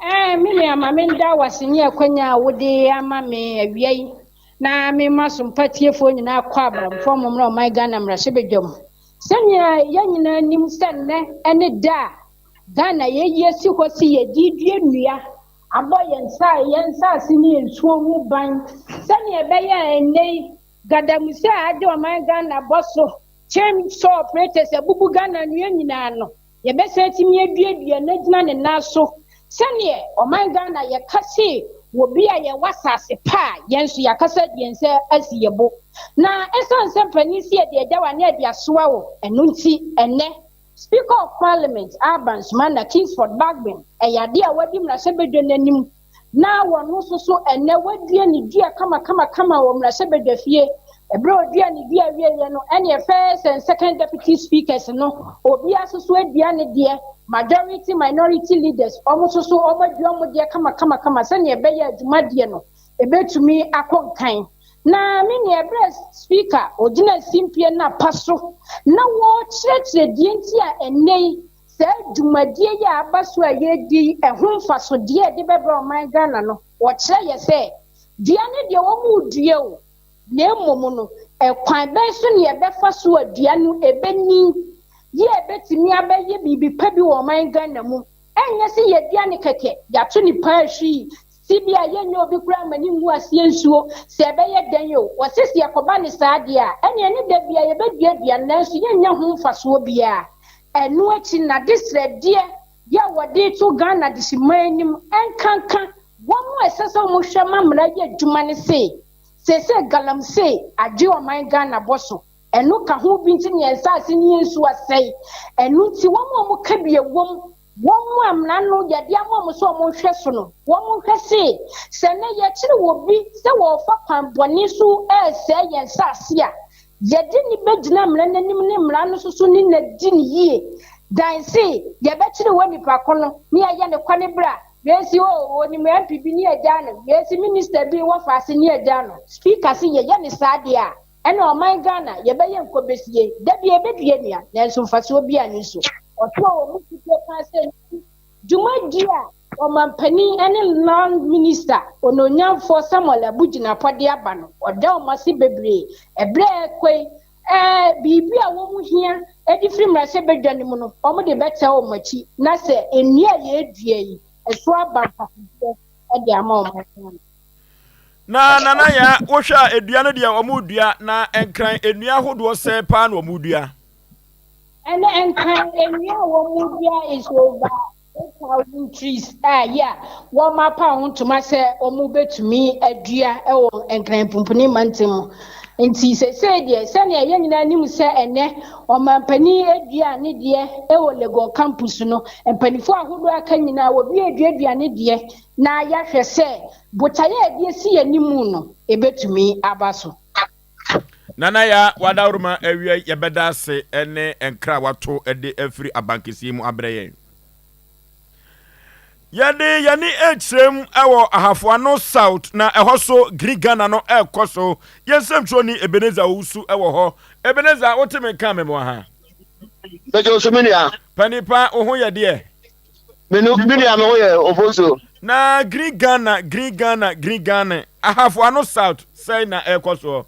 Ɛɛ me nua ma menda wo ase ne akwanya a wode ama me awia yi na mema so mpa tiefoɔ nyinaa kɔ abramfoɔ mmɔmmra ɔman Ghana mmarahyɛbadwam. Sɛnea yɛn nyinaa nim sɛ nnɛ ne da a Ghana yɛyi asi hɔ se yɛde dua nnua abɔ yɛn nsa yɛn nsase ne yɛn nsuo ho ban sɛnea ɛbɛyɛ a ɛnnɛ yi Gadamusɛ a agye ɔman Ghana bɔ so chain saw operators abubu Ghana nnua nyinaa no, yɛbɛsan atumi aduadua no agyina ne nan so sɛdeɛ ɔman Ghana yɛka se wɔ bi a yɛwɔ asase pa a yɛn nso yɛakasa de yɛn nsa asi yɛn bo. Na ɛsiane sɛ mpanin se yɛde agya wo anaa yɛde asoa wo, ɛno nti ɛnnɛ Speaker of Parliament Alban Sumana Kingsford Bagbin ɛyɛ adeɛ a wadi mmarahyɛbadwa no anim na wɔn nso so ɛnnɛ wadua ne dua kamakamakama wɔ mmarahyɛbadwa fie. Ɛberɛ a ɔdua ne dua wieɛ no ɛneɛ first and second deputy speakers no obiara nso so adua ne deɛ, majority minority leaders wɔn nso so wɔn adua wɔn deɛ kamakamakama sɛdeɛ ɛbɛyɛ a dwumadie no ɛbɛtumi akɔ nkan. Na me nua ɛberɛ a speaker ɔgyina simpie no apa so na wɔrekyerɛkyerɛ deɛ nti a ɛnnɛ yi Saa dwumadie yi a aba so a yɛredi yi, ɛho mfasodeɛ a ɛde bɛbrɛ ɔman Ghana no, wɔkyerɛ yɛ sɛ, dua no deɛ wɔredua o, na mmom no, ɛkwan bɛn so na yɛbɛfa so a dua no ɛbɛnyin yie a ɛbɛtumi abɛyɛ biribi pa bi wɔ ɔman Ghana mu. Ɛnyɛ sɛ yɛdua no kɛkɛ, yɛato no paa hwii, Sibia yɛnyɛ obi koraa ma ne ngu aseɛ nsuo, sɛ ɛbɛyɛ dɛn o, wɔse sɛ yɛkɔba no saa deɛ a, ɛneɛ ne da biara yɛbɛduadua no nanso yɛnnya ho mfasoɔ biara. Ɛno akyi no n'adesrɛdeɛ yɛ a wɔde reto Ghana adehyeman anim ɛnkanka wɔn a ɛsɛ sɛ wɔhwɛ ma mmara yɛ adwuma no se, seesei galamsey agye ɔman Ghana bɔ so, ɛno ka ho bi nti na yɛn nsaase ne yɛn nsuo asɛe, ɛno nti wɔn a wɔka bi ɛwom Wɔn a mmara no yɛde ama wɔn sɛ wɔnhwɛ so no, wɔnhwɛ se, sɛ nnɛ yɛkyere obi sɛ ɔrefa kwan bɔne so resɛe yɛn nsase a, yɛde no bɛgyina mmara no anim ne mmara no nso so ne no adi no yie, dan se yɛbɛkyere wɔ nipa ko no ne yɛayɛ no kwane bra, wei se oh ɔnim MP bi ne yɛagyaa no, wei se minister bi wɔ faase ne yɛagyaa no. Speaker se yɛyɛ no saa deɛ a, Ɛna ɔman Ghana yɛbɛyɛ nkɔbɛsie, da biara yɛbɛdua nnua nanso mfasoɔ biara nni so. Ɔtoaa wɔn mu gyidie paa sɛ dwumadie a ɔmanpanin ne Land Minister Onuonyamfoɔ Samuel Abu Jinapor de aba no, ɔda wɔn ase bebree. Ɛberɛ a ɛrekɔ yi, Ɛɛ, biribi a wɔhia de firi mmarahyɛbadwa no mu no, wɔde bɛkyɛ wɔn akyi, na sɛ nnua a yɛredua yi, ɛso aba mfasodeɛ de ama ɔman Ghana. Na Nana Yaa, wohwɛ a dua no deɛ wɔredua, na Nkran nnua ahodoɔ sɛn paa na wɔredua? Ɛnɛ Nkran nnua a wɔredua is over 8,000 trees a yɛ a wɔapaw ho ntoma sɛ wɔbɛtumi adua wɔ Nkran Pumpuni mantam mu. Nti seesei deɛ sɛnea yɛn nyinaa nim sɛ ɛnɛ ɔmampanin adua ne deɛ wɔ Legon campus no, mpanimfoɔ ahodoɔ aka nyinaa wɔbi aduadua ne deɛ na yɛahwɛ sɛ botaeɛ a yɛde asi yɛn anim no ɛbɛtumi aba so. Nana Yaa Wadaworoma awia yi yɛbɛda ase ne nkra a wato de afiri abankɛseɛ mu abrɛ yɛn. Yɛde yɛne ɛkyerɛm wɔ Ahafo Ano South na ɛhɔ so Green Ghana no ɛrekɔ so. Yɛn nsɛmtwerɛni Ebenezer Owusu wɔ hɔ. Ebenezer wote me nka memoa ha? Mɛgye wo so me nua. Panipa wo ho yɛ deɛ? Me nu me nua me ho yɛ Ofosuo. Na Green Ghana Green Ghana Green Ghana Ahafo Ano South sɛn na ɛrekɔ soɔ?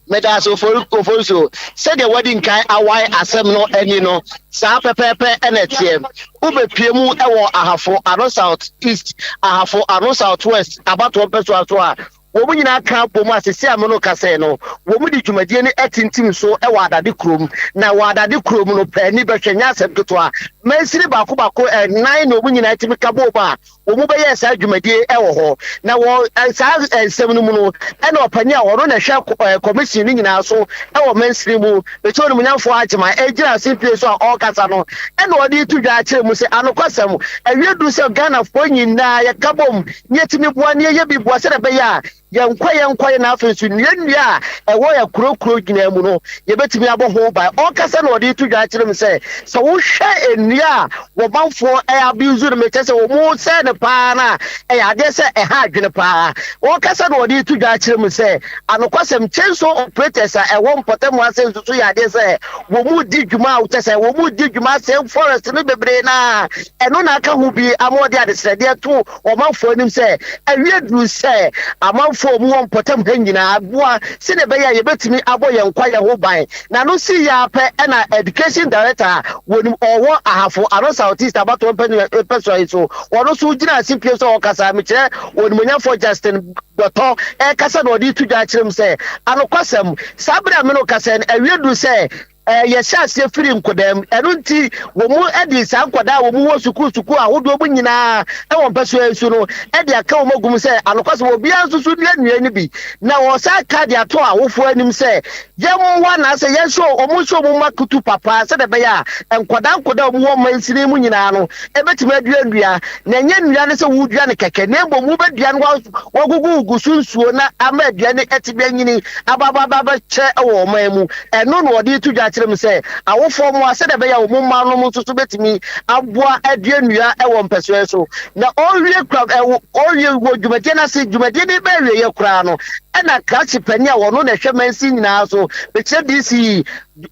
Medaase Ofori Ofosuo. Sɛdeɛ woadi nkan awae asɛm no ani no, saa pɛpɛɛpɛ na ɛteɛ. Wobɛpue mu wɔ Ahafo Ano South East, Ahafo Ano South West abatoɔ mpɛsoa so a, Wɔn nyinaa ka bom a seesei a me ne wo kasa yi no, wɔde dwumadie no atintim so wɔ Adade kurom. Na wɔ Adade kurom no, pɛ ani bɛhwɛ, nyɛ asɛm ketewa. Mansini baako baako nnan na wɔn nyinaa tumi ka bom a wɔbɛyɛɛ saa dwumadie wɔ hɔ. Na wɔ saa nsɛm no mu no, ɛna ɔpanin a ɔno na ɛhwɛ kɔmisin no nyinaa so wɔ mansini mu, Mekyɛ Onimuonyamfoɔ Agyemang, ɛgyina simpie so a ɔrekasa no, ɛna ɔde reto dwa akyerɛ mu sɛ, anokwasɛm, awie duru sɛ Ghanafoɔ nyinaa yɛka bom na yɛtumi boa na yɛyɛ bi boa sɛdeɛ ɛbɛyɛ a yɛn kwaeɛ nkwaeɛ na afei nso nnua nnua a ɛwɔ yɛn kuro kuro nyinaa mu no yɛbɛtumi abɔ ho ban. Ɔrekasa na ɔde reto dwa akyerɛ mu sɛ sɛ wohwɛ nnua a wɔmanfoɔ abuse no mekyɛ sɛ wɔn sɛe no paa no a ɛyɛ adeɛ sɛ ɛha adwene paa. Ɔrekasa na ɔde reto dwa akyerɛ mu sɛ anokwasɛm chainsaw operators a ɛwɔ mpɔtam ase nso so yɛ adeɛ sɛ wɔn di dwuma a kyɛ sɛ wɔn di dwuma asɛe forest no bebree na ɛno na aka ho bi ama ɔde adesrɛdeɛ to ɔmanfoɔ anim sɛ awie duru sɛ amanfoɔ a wɔwɔ mpɔtam ha nyinaa boa sɛdeɛ ɛbɛyɛ a yɛbɛtumi abɔ yɛn kwaeɛ ho ban. Na no sii yɛ ara pɛ ɛna Education Director a wɔnim ɔwɔ Ahafo Ano South East abatoɔ mpɛsoa yi so, ɔno nso gyinaa simpie so a ɔkasa, mekyerɛ Onimuonyamfoɔ Justin Dɔtɔ, ɛrekasa na ɔde reto dwa akyerɛ mu sɛ, anokwasɛm, saa berɛ a me ne wo kasa yi no, awie duru sɛ Yɛhyɛ aseɛ firi nkwadaa mu. Ɛno nti, wɔde saa nkwadaa a wɔwɔ sukuu sukuu ahodoɔ mu nyinaa wɔ mpɛsoa yi so no de aka wɔn agu mu sɛ anokwasɛm obiara nso so nnua nnua no bi. Na wɔsan ka de ato awofoɔ anim sɛ yɛmmoa anaasɛ yɛnhyɛ wɔn nhyɛ wɔn mma kutu papa sɛdeɛ ɛbɛyɛ a nkwadaa nkwadaa a wɔwɔ mansini mu nyinaa no bɛtumi adua nnua. Na ɛnyɛ nnua no sɛ wodua no kɛkɛ na mmom wobɛdua no wagugugugu so nsuo na ama aduane atumi anyini aba aba aba abɛkyɛ wɔ ɔman mu. Ɛno na ɔde reto dwa akyerɛ mu sɛ awofoɔ mmoa sɛdeɛ ɛbɛyɛ a wɔn mma nom nso so bɛtumi aboa adua nnua wɔ mpɛsoɛ yi so. Na ɔrewie kura ɛwɔ ɔrewie wɔ dwumadie no ase, dwumadie no reba awieeɛ koraa no, ɛna krakye panin a ɔno na ɛhwɛ mansin nyinaa so, mekyerɛ DCE,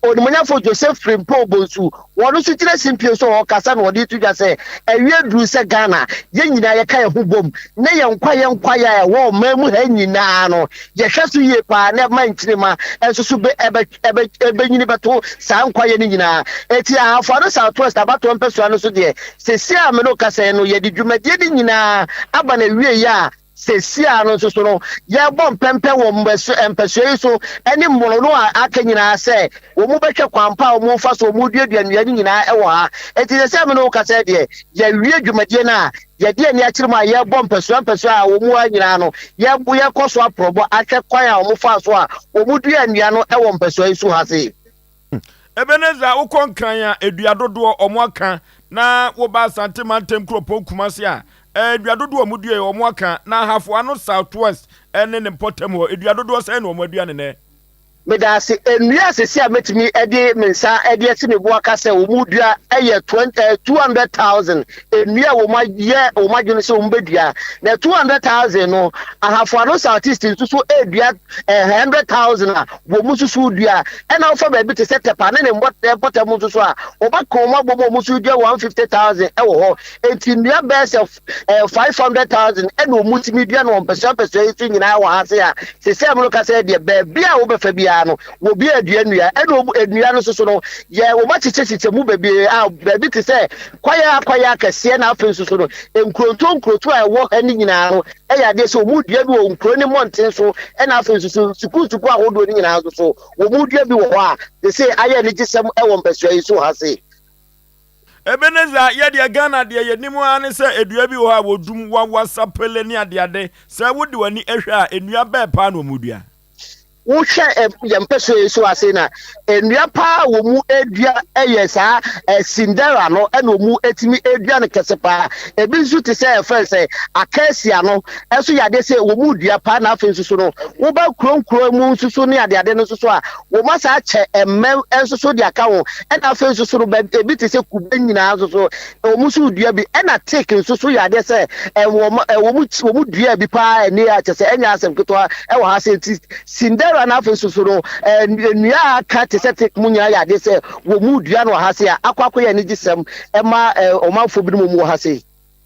Onimuonyamfoɔ Joseph Frimpong Bonsu, Wɔn nso gyina simpie so a wɔkasa na wɔde reto dwa sɛ awie duru sɛ Ghana, yɛn nyinaa yɛka yɛn ho bom na yɛn kwaeɛ nkwaeɛ a ɛwɔ ɔman mu ha nyinaa no, yɛhwɛ so yie paa na ɛma nkyirimma nso so bɛ ɛbɛ ɛbɛ ɛbɛnyini bɛto saa nkwaeɛ no nyinaa. Eti Ahafo Ano South West abatoɔ mpɛsoa no so deɛ, seesei a me ne wo kasa yi no, yɛde dwumadie no nyinaa aba n'awieeɛ a Seesei ara no nso so no, yɛrebɔ mpɛmpɛ wɔ mpasua yi so ne mmorɔno a aka nyinaa sɛ wɔbɛhwɛ kwan pa a wɔfa so wɔduadua nnua no nyinaa wɔ ha. Enti seesei a me ne wo kasa yi deɛ, yɛawie dwumadie no a yɛde ani akyerɛ mu a yɛrebɔ mpasua mpasua a wɔn ha nyinaa no, yɛrekɔ so aprɔbɔ ahwɛ kwan a wɔfaa so a wɔduaa nnua no wɔ mpasua yi so ha sei. Ebenezer wokɔ Nkran a dua dodoɔ ɔmo aka na woba Asante mantam kuropɔn Kumasi a dua dodoɔ ɔmo dua yi ɔmo aka na Ahafo ano South West ne ne mpɔtam hɔ dua dodoɔ sɛn na ɔmo adua no nɛ? Medaase. Nnua a seesei a mɛtumi de me nsa de asi me bo aka sɛ wɔn dua yɛ 200,000 nnua a wɔn ayɛ wɔn adwene sɛ wɔn bɛdua. Na 200,000 no, Ahafo Ano South East nso so redua 100,000 a wɔn nso so dua. Ɛna wofa baabi te sɛ Tɛpa ne ne mpɔtam nso so a, wɔbɛka wɔn abom a wɔn nso dua 150,000 wɔ hɔ. Enti nnua bɛyɛ sɛ 500,000 ɛna wɔn tumi dua no wɔ mpɛsoa mpɛsoa yi so nyinaa wɔ ha se a, seesei a me no kasa yi deɛ, baabi a wobɛfa biara. biara no wɔbi adua nnua ɛna wɔn nnua no soso no yɛ wɔn akyekyɛkyekyɛ mu bebree a baabi te sɛ kwaeɛ akwaeɛ akɛseɛ na afei nso so no nkuroto nkuroto a ɛwɔ ha ne nyinaa no ɛyɛ adeɛ sɛ wɔn dua bi wɔ nkuro ne mmɔnten so ɛna afei nso so sukuu sukuu ahodoɔ no nyinaa nso so wɔn dua bi wɔ hɔ a te sɛ ayɛ anigyesɛm ɛwɔ mpɛsua yi so ha se. Ebenezer, yɛ deɛ Ghana deɛ yɛnim ara ne sɛ dua bi wɔ hɔ a wɔdum, wawa, sapele ne adeade. Sɛ wode w'ani hwɛ a, nnua bɛɛ paa na wɔdua? Wohwɛ yɛn mpɛsoa yi so ase na nnua paa a wɔn dua yɛ saa Cinderella no ɛna wɔn tumi dua no kɛse paa. Ebi nso te sɛ ɛfrɛ sɛ acacia no ɛso yɛ adeɛ sɛ wɔn dua paa na afei nso so no woba kuro nkuro mu nso so ne adeade no nso so a wɔn asa akyɛ mmɛ nso so de aka ho ɛna afei nso so no ebi te sɛ kube nyinaa nso so wɔn nso dua bi ɛna teak nso so yɛ adeɛ sɛ wɔn wɔn wɔn dua bi paa ɛne akyɛ sɛ ɛnyɛ asɛm ketewa ɛwɔ ha sɛ nti Cinderella na afei nso so no nnua a aka te sɛ teak mu nyinaa yɛ adeɛ sɛ wɔn mu dua no wɔ ha sɛ akɔ akɔyɛ anigyesɛm ɛma ɔmanfoɔ binom wɔ ha sɛ.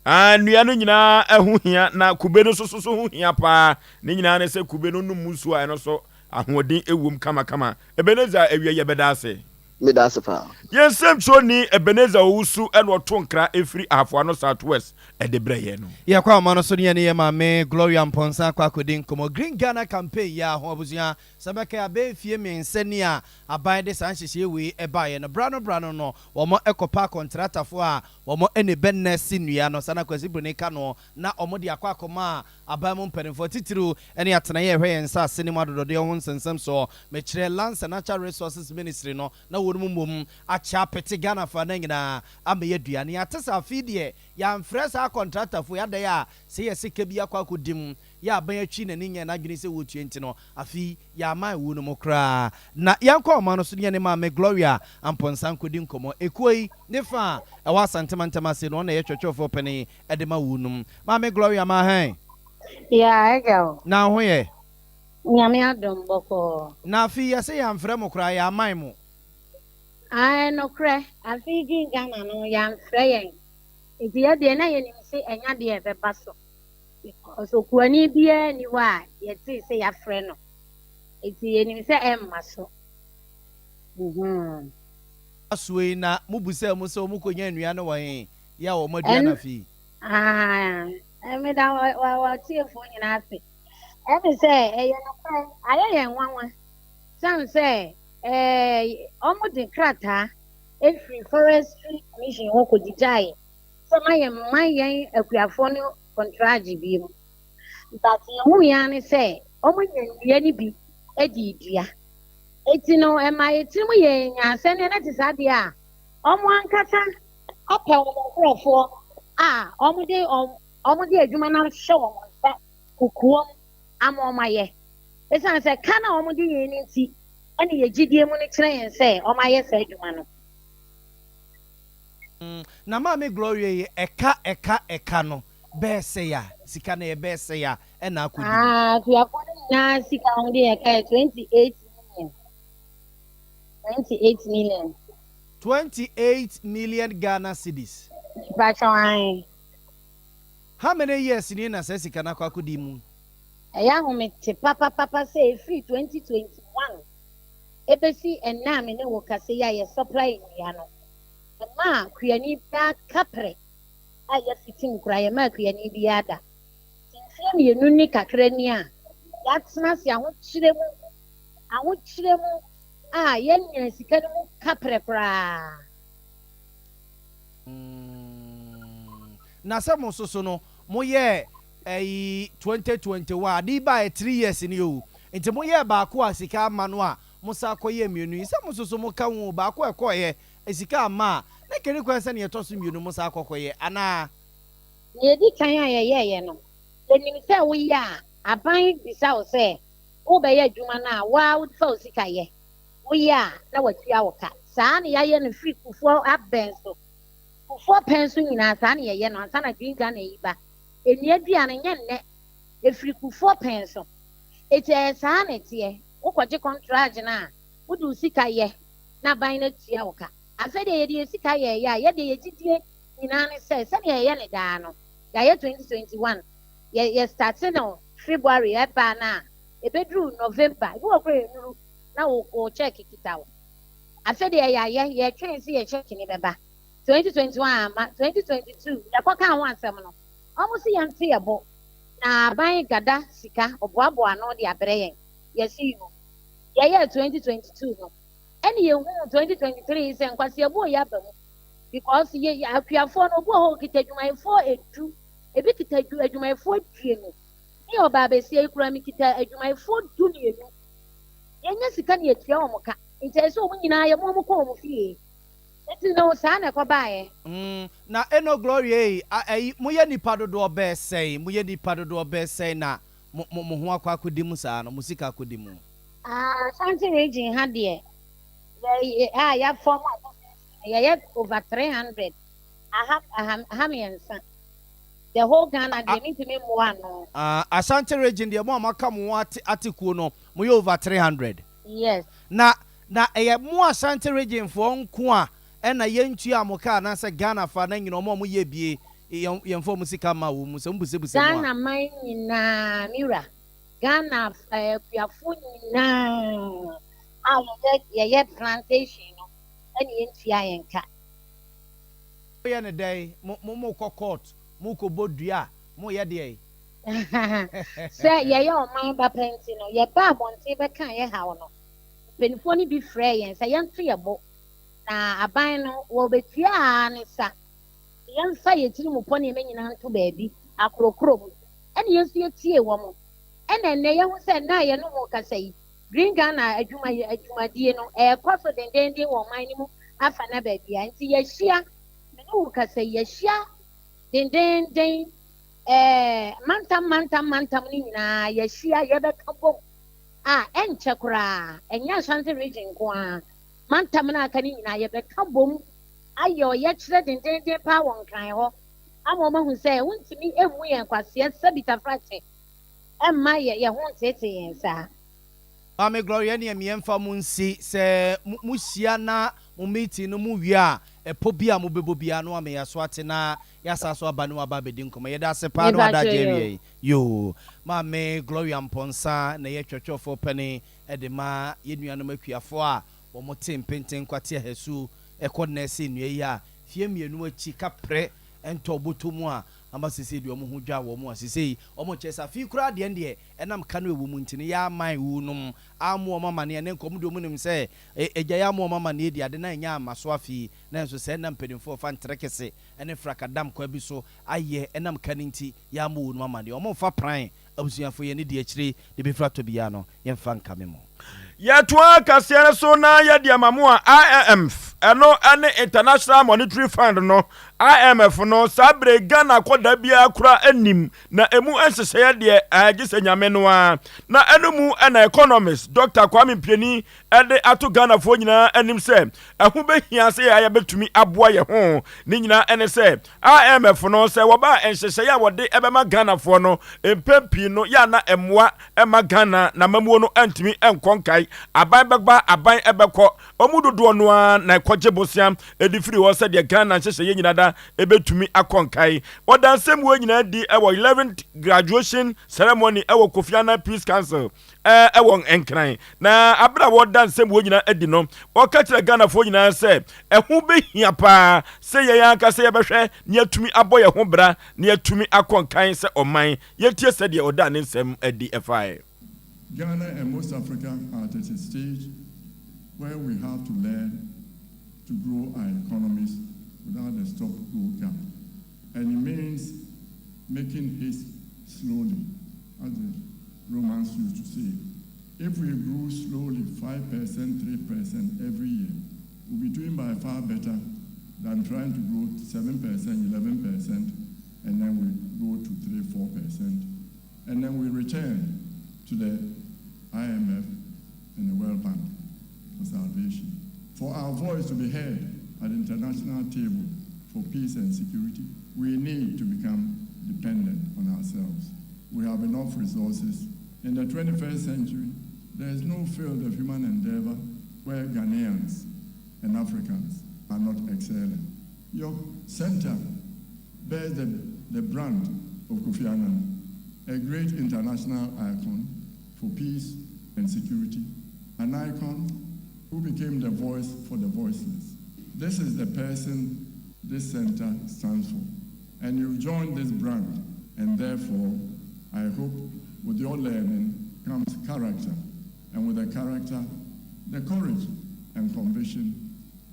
Ah, nnua no nyinaa ho hia na kube no nso so ho hia paa. Ne nyinaa ne sɛ kube no nom nsuo a ɛno nso ahoɔden wom kamakama. Ebenezer awia yi yɛbɛda ase. Meda ase paa. Yɛn nsɛmtwerɛni Ebenezer Owusu na ɔto nkra firi Ahafo Ano South West de brɛ yɛn no. Yɛkɔ ahoma no so ne yɛne yɛn maame Gloria Mponsah akɔ akɔdi nkɔmmɔ. Green Ghana Campaign yi ara ho abusua, sɛ bɛkae a bɛyɛ mfie mmiɛnsa ni a aban de saa nhyehyɛeɛ wei baeɛ no, berɛ ano berɛ ano no wɔkɔpa akɔntratafoɔ a wɔn ne bɛnɛse nnua no, saa na Kwasi Broni ka no, na wɔde akɔ akɔma Aban mu mpanimfoɔ, titiriw ne atenaeɛ a ɛhwɛ yɛn nsase no mu adodɔdeɛ ho nsɛnsɛm soɔ, mekyerɛ Lands and Natural Resources Ministry no, na wɔnom mmom akyɛ apete Ghana afanan nyinaa ama yɛadua. Na yɛate sɛ afei deɛ yɛamfrɛ saa kɔntratafoɔ yi, adɛn a sɛ yɛ sika bi akɔ akɔdi mu, yɛ aban atwi n'ani nyɛɛ n'adwene sɛ wɔretua nti no, afei yɛamman wɔnom koraa. Na yɛnkɔ ɔman no so ne yɛne Maame Gloria Amponsah nkɔdi nkɔmmɔ. Ekuo yi ne fa a ɛwɔ Asante Mantam ase no, ɔno na ɛyɛ twerɛtwerɛfoɔ panin de ma wo nom. Maame Gloria ma hɛn. Yeah, agya o. Na wo ho yɛ? Nyame adom bɔkɔɔ. Na afei yɛse yɛamfrɛ mo koraa, yɛaman mo. Ae nokorɛ, afei Green Ghana no yɛamfrɛ yɛn, nti yɛdeɛ na yɛnim se ɛnyɛ adeɛ a ɛbɛba so because okuani biara nni hɔ a yɛtee sɛ yɛafrɛ no, nti yɛnim sɛ ɛmma so. Mhm. Asoei na mobusaa mu sɛ wɔkɔnya nnua no wɔ he? Yɛ a wɔn adua no afei. Ɛn, meda w'atiefoɔ nyinaa ase. Ɛne sɛ ɛyɛ nokorɛ, ayɛ yɛn nwanwa sane sɛ wɔn de krataa efiri Forestry Commission hɔ kɔgyigyae sɛ ma yɛn mma yɛn akuafoɔ no kɔntragye bi mu. But yɛhu yɛn ara ne sɛ wɔn anya nnua no bi de dua. Eti no ɛma yɛ tirim yɛ nyaa sɛ nea na te saa deɛ a wɔn ankasa apɛ wɔn nkurɔfoɔ a wɔde wɔn wɔde adwuma no ahyɛ wɔn nsa kokoam ama wɔn ayɛ. Esiane sɛ ka no a wɔde yɛn no nti, ɛne yɛn gyidie mu no kyerɛ yɛn sɛ wɔayɛ saa adwuma no. Na Maame Gloria yi ɛka ɛka ɛka no bɛyɛ sɛi a sika no ɛbɛyɛ sɛi a ɛna akɔdi mu. Ah, akuafoɔ no nyinaa sika a wɔde yɛn ka yɛ 28 million. 28 million. 28 million Ghana cedis. Mpakyɛw ahe? How many years nie na saa sika no akɔ akɔdi mu? Ɛyɛ ahomete papapapa sɛ ɛfiri 2021 ɛbɛsi ɛnnɛ a me ne wo kasa yi a yɛ supply nnua no, yɛmaa kuani biara kaprɛ a yɛafitim koraa, yɛmaa kuani biara da. Nti mfeɛ mmienu ne kakra ni a yɛatena ase ahokyerɛ mu, ahokyerɛ mu a yɛnnya sika no mu kaprɛ koraa. Na sɛ mo soso no mo yɛɛ ɛyi 2021 ade yi baeɛ 3 years ni oo nti mo yɛɛ baako a sika amma no a mo san kɔ yɛɛ mmienu yi sɛ mo soso mo ka ho oo baako a ɛkɔeɛ sika amma a na kɛni kwan sɛ nea ɛtɔ so mmienu mo san kɔ kɔ yɛ anaa? Nea edi kan a yɛyɛeɛ no, yɛnim sɛ woyɛ a, aban bisa wo sɛ worebɛyɛ adwuma no a, wo ara wofa wo sika yɛ. Woyɛ a, na wɔatua wo ka. Saa na yɛayɛ no firi Kufuor abɛn so. Kufuor pɛn so nyinaa, saa na yɛyɛ no ansa na Green Ghana yi ba. Nnua dua no, nyɛ nnɛ. Ɛfiri Kufuor pɛn so. Enti ɛyɛ saa na ɛteɛ. Wokɔgye kɔntragye no a, wode wo sika yɛ na aban no atua wo ka. Afei deɛ yɛde yɛn sika yɛeɛ a, yɛdeɛ yɛn gyidie nyinaa ne sɛ, sɛdeɛ yɛyɛ no daa no, yɛayɛ 2021, yɛ yɛ starte no February ɛbaa no a, ɛbɛduru November, ebi wɔ koraa ɛnnuru. na wo wo check kita wo. Afei deɛ yɛayɛ, yɛtwɛn sɛ yɛ check no bɛba. 2021 amma, 2022 yɛkɔkaa ho asɛm no, wɔn se yɛnto yɛ bo na aban gada sika ɔboaboa ano de abrɛ yɛn. Yɛse yoo. Yɛyɛɛ 2022 no, ɛne yɛhuu 2023 yi sɛ nkwaseabuo yi aba mu because yɛ akuafoɔ no obi wɔ hɔ ɔkita adwumayɛfoɔ edu, ebi kita adwumayɛfoɔ aduonu. Me ɔbaa basia yi koraa mekita adwumayɛfoɔ 12. Yɛnya sika na yɛtua wɔn ka. Nti ɛsɛ sɛ wɔn nyinaa yɛma wɔn kɔ wɔn fie. Nti no saa na ɛkɔbaeɛ. Mm, na Eno Glory ei, a, ɛyi, moyɛ nnipa dodoɔ bɛɛ sɛn? Moyɛ nnipa dodoɔ bɛɛ sɛn na mo, mo, mo ho akɔ akɔdi mu saa no, mo sika akɔdi mu? Ah, Ashanti region ha deɛ, yɛ, yɛ, a yɛafɔm association no, yɛyɛ over 300, aha, aha, aha mmiɛnsa. The whole Ghana deɛ, mentumi mmoa ano. Ah, Ashanti region deɛ, mo a moaka mo ho ate, ate kuo no, moyɛ over 300. Yes. Na na ɛyɛ mo Ashanti region foɔ nko a ɛna yɛntua mo ka anaasɛ Ghana fa na nyina ɔmo a ɔmo yɛ bie yɛn yɛnfa ɔmo sika mma wɔn mu sɛ mo busabusɛ mu a. Ghana man nyinaa me wura, Ghana akuafoɔ nyinaa a yɛyɛ yɛyɛ plantation no ɛna yɛntua yɛn ka. Moyɛ no dɛn? Mo mo mokɔ court? Mokɔ bɔ dua? Moyɛ deɛn? Sɛ yɛyɛ ɔman ba pa nti no, yɛbaa abɔnten bɛkaa yɛn haw no. Mpanimfoɔ no bi frɛɛ yɛn sɛ yɛnto yɛn bo, na aban no, wɔbɛtua ara ne sa. Nti yɛmfa yɛn tiri mu pɔ nneɛma nyinaa nto baabi, akorɔkorɔ mu. Ɛnna yɛn nso yɛtiee wɔn. Ɛnna ɛnnɛ yɛahu sɛ nnɛ a yɛne mo rekasa yi, Green Ghana adwuma adwumadie no, ɛrekɔ so dendeenden wɔ ɔman no mu afa na baabiara. Nti yɛahyia, me ne wo rekasa yi, yɛahyia dendeenden. Ɛɛ, mantam mantam mantam no nyinaa yɛahyia yɛbɛka bom a, ɛnkyɛ koraa, ɛnyɛ Ashanti region nko ara, mantam no a aka no nyinaa yɛbɛka bom ayɛ ɔyɛkyerɛ dendeenden paa wɔ Nkran hɔ ama wɔahu sɛ wontumi mmu yɛn kwasea sɛbitafrakye mma yɛn ho nteetee yɛn saa. Maame Gloria ɛneɛ meɛmfa mo nsi sɛ mo hyia na mo meeting no mo wie a ɛpɔ bi a mo bɛbɔ biara no ama yɛaso ate na Yɛasan so aba ne wo aba abɛdi nkɔmmɔ. Yɛda ase paa ne w'adagye Mepakyɛ awie yi. Yoo. Maame Gloria Mponsah na ɛyɛ twerɛtwerɛfoɔ panin de ma yɛn nuanom akuafoɔ a wɔn te Mpenten Kwate Ahasu kɔ nɛɛse nnua yi a fie mmienu akyi kaprɛ ntɔ bɔtɔ mu a ama sesei deɛ wɔn ho dwa wɔn a sesei wɔn kyerɛ sɛ afei koraa deɛ deɛ ɛnam ka no ɛwɔ mu nti no yɛ aman wunom ammo wɔn amaneɛ ne nka wɔn deɛ wɔn nim sɛ agya yɛ ammo wɔn amaneɛ di ade na ɛnyɛ amma so afei nanso sɛ ɛna mpanimfoɔ fa ntere kese ne frakadam kwan bi so ayɛ ɛnam ka no nti yɛammɔ wɔn amaneɛ. Wɔmfa pran abusuafo yɛn ne di akyire de bɛfiri atɔ biara no yɛmfa nkame mo. Yɛtoa kaseɛ no so na yɛde ama mo a IMF, ɛno ne International Monetary Fund no, IMF no, saa bere Ghana akɔda biara kora nnim, na emu nhyehyɛeɛ deɛ gye sɛ Nyame no ara. Na ɛno mu na economist Dr. Kwame Mpiani de ato Ghanafoɔ nyinaa anim sɛ ɛho bɛhia sɛ yɛn yɛbɛtumi aboa yɛn ho. Ne nyinaa ne sɛ IMF no sɛ wɔba a nhyehyɛeɛ a wɔde bɛma Ghanafoɔ no mpɛn pii no yɛ a na mmoa mma Ghana n'amammuo no ntumi nkɔ nkae. Aban bɛba, aban bɛkɔ. Wɔn mu dodoɔ no ara na ɛkɔgye bosea de firi hɔ sɛdeɛ Ghana nhyehyɛeɛ nyinaa da ɛbɛtumi akɔ nkae. Wɔda nsɛm wei nyinaa di wɔ 11th graduation ceremony wɔ Kofi Annan Peace Council wɔ Nkran. Na abere a wɔda nsɛm wɔ nyinaa adi no, wɔka kyerɛ Ghanafoɔ nyinaa sɛ ɛho bɛhia paa sɛ yɛn ankasa yɛbɛhwɛ na yɛatumi abɔ yɛn ho bra na yɛatumi akɔ nkan sɛ ɔman. Yɛntie sɛdeɛ ɔdaa ne nsɛm adi faeɛ. Ghana and most Africa are at a stage where we have to learn to grow our economies without the stop-go gap. And it means making haste slowly, as the Romans used to say. If we grew slowly 5%, 3% every year, we'll be doing by far better than trying to grow 7%, 11%, and then we go to 3, 4%. And then we return to the IMF and the World Bank for salvation. For our voice to be heard at the international table for peace and security, we need to become dependent on ourselves. We have enough resources. In the 21st century, there is no field of human endeavor where Ghanaians and Africans are not excelling. Your center bears the, the brand of Kofi Annan, a great international icon for peace and security. An icon who became the voice for the voiceless. This is the person this center stands for. And you've joined this brand, and therefore, I hope with your learning comes character, and with the character, the courage and conviction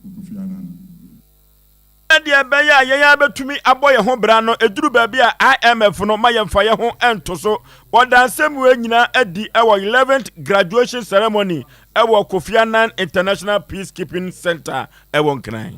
of Kofi Annan. Sɛdeɛ ɛbɛyɛ a yɛn ara bɛtumi abɔ yɛn ho bra no, ɛduru baabi a IMF no ma yɛmfa yɛn ho nto so. Wɔda nsɛm wei nyinaa adi wɔ 11th Graduation Ceremony wɔ Kofi Annan International Peacekeeping Centre wɔ Nkran.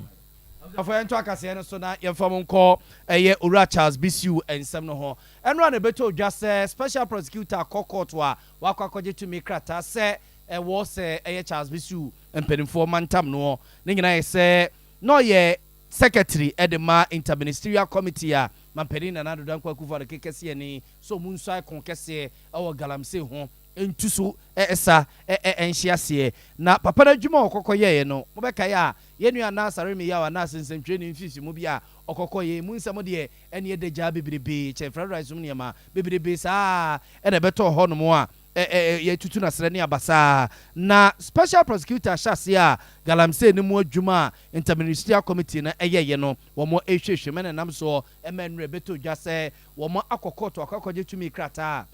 Abusuafoɔ yɛnto akaseɛ no so na yɛmfa mo nkɔ ɛyɛ Owura Charles Bisiu nsɛm no ho. Ɛno a na ɛbɛtɔ dwa sɛ Special Prosecutor kɔ kɔɔto a wakɔ akɔgye tumi krataa sɛ ɛwɔ sɛ ɛyɛ Charles Bisiu mpanimfoɔ mantam noɔ. Ne nyinaa yɛ sɛ na ɔyɛ Secretary de ma Inter-Ministerial Committee a Mampanin Nana Addo Dankwa Akufo-Addo kekɛseɛni sɛ ɔmu nsuae ko kɛseɛ wɔ galamsey ho ntu so sa nhye aseɛ. Na papa no adwuma a ɔkɔkɔ yɛeɛ no, mobɛkae a, yɛn nua Anas Aremeyaw Anas nsɛntwerɛni mfimfini bi a ɔkɔkɔ yɛɛ emu nsɛm deɛ ɛne adagyaa bebrebe kyɛn fried rice mu nneɛma bebrebe saa ara na ɛbɛtɔɔ hɔnom a yɛtutu no asrɛ ne abasaa. Na Special Prosecutor hyɛ aseɛ a galamsey no mu adwuma a Interministerial Committee no yɛeɛ no wɔrehwehwɛ mu ɛna ɛnam soɔ ma nnora ɛbɛtɔ dwa sɛ wɔn akɔ kɔɔto akɔ akɔgye tumi krataa a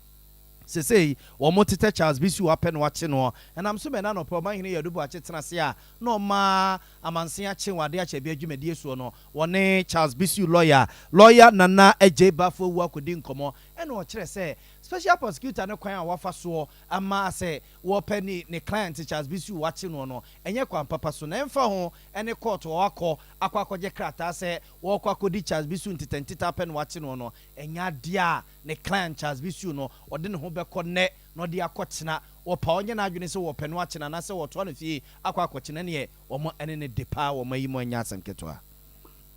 sesei wɔn tetɛ Charles Bisiu apɛ na wakye noɔ. Ɛnam so ma ɛna anɔpa Ɔmanhene Yadu Boakye tena ase a na ɔma amanse akye wɔ adeɛ akyɛ bia dwumadie soɔ no wɔne Charles Bisiu lɔya, Lawyer Nana Adjei Baffour Awuah akɔdi nkɔmmɔ ɛna ɔkyerɛ sɛ Special Prosecutor no kwan a wafa soɔ ama sɛ wɔpɛ ne ne client Charles Bisiu wakye noɔ no ɛnyɛ kwan papa so na ɛmfa ho ne kɔɔto a wakɔ akɔ akɔgye krataa sɛ wɔrekɔ akɔdi Charles Bisiu ntetantete apɛ na wakye noɔ no ɛnyɛ adeɛ a ne client Charles Bisiu no ɔde ne ho bɛkɔ nnɛ na ɔde akɔkyena wɔpa ɔnyɛ n'adwene sɛ wɔpɛ no akyena anaasɛ wɔtoa no fie akɔ akɔkyena neɛ wɔn ne no de paa wɔn ayi mu ɛnyɛ asɛm ketewa.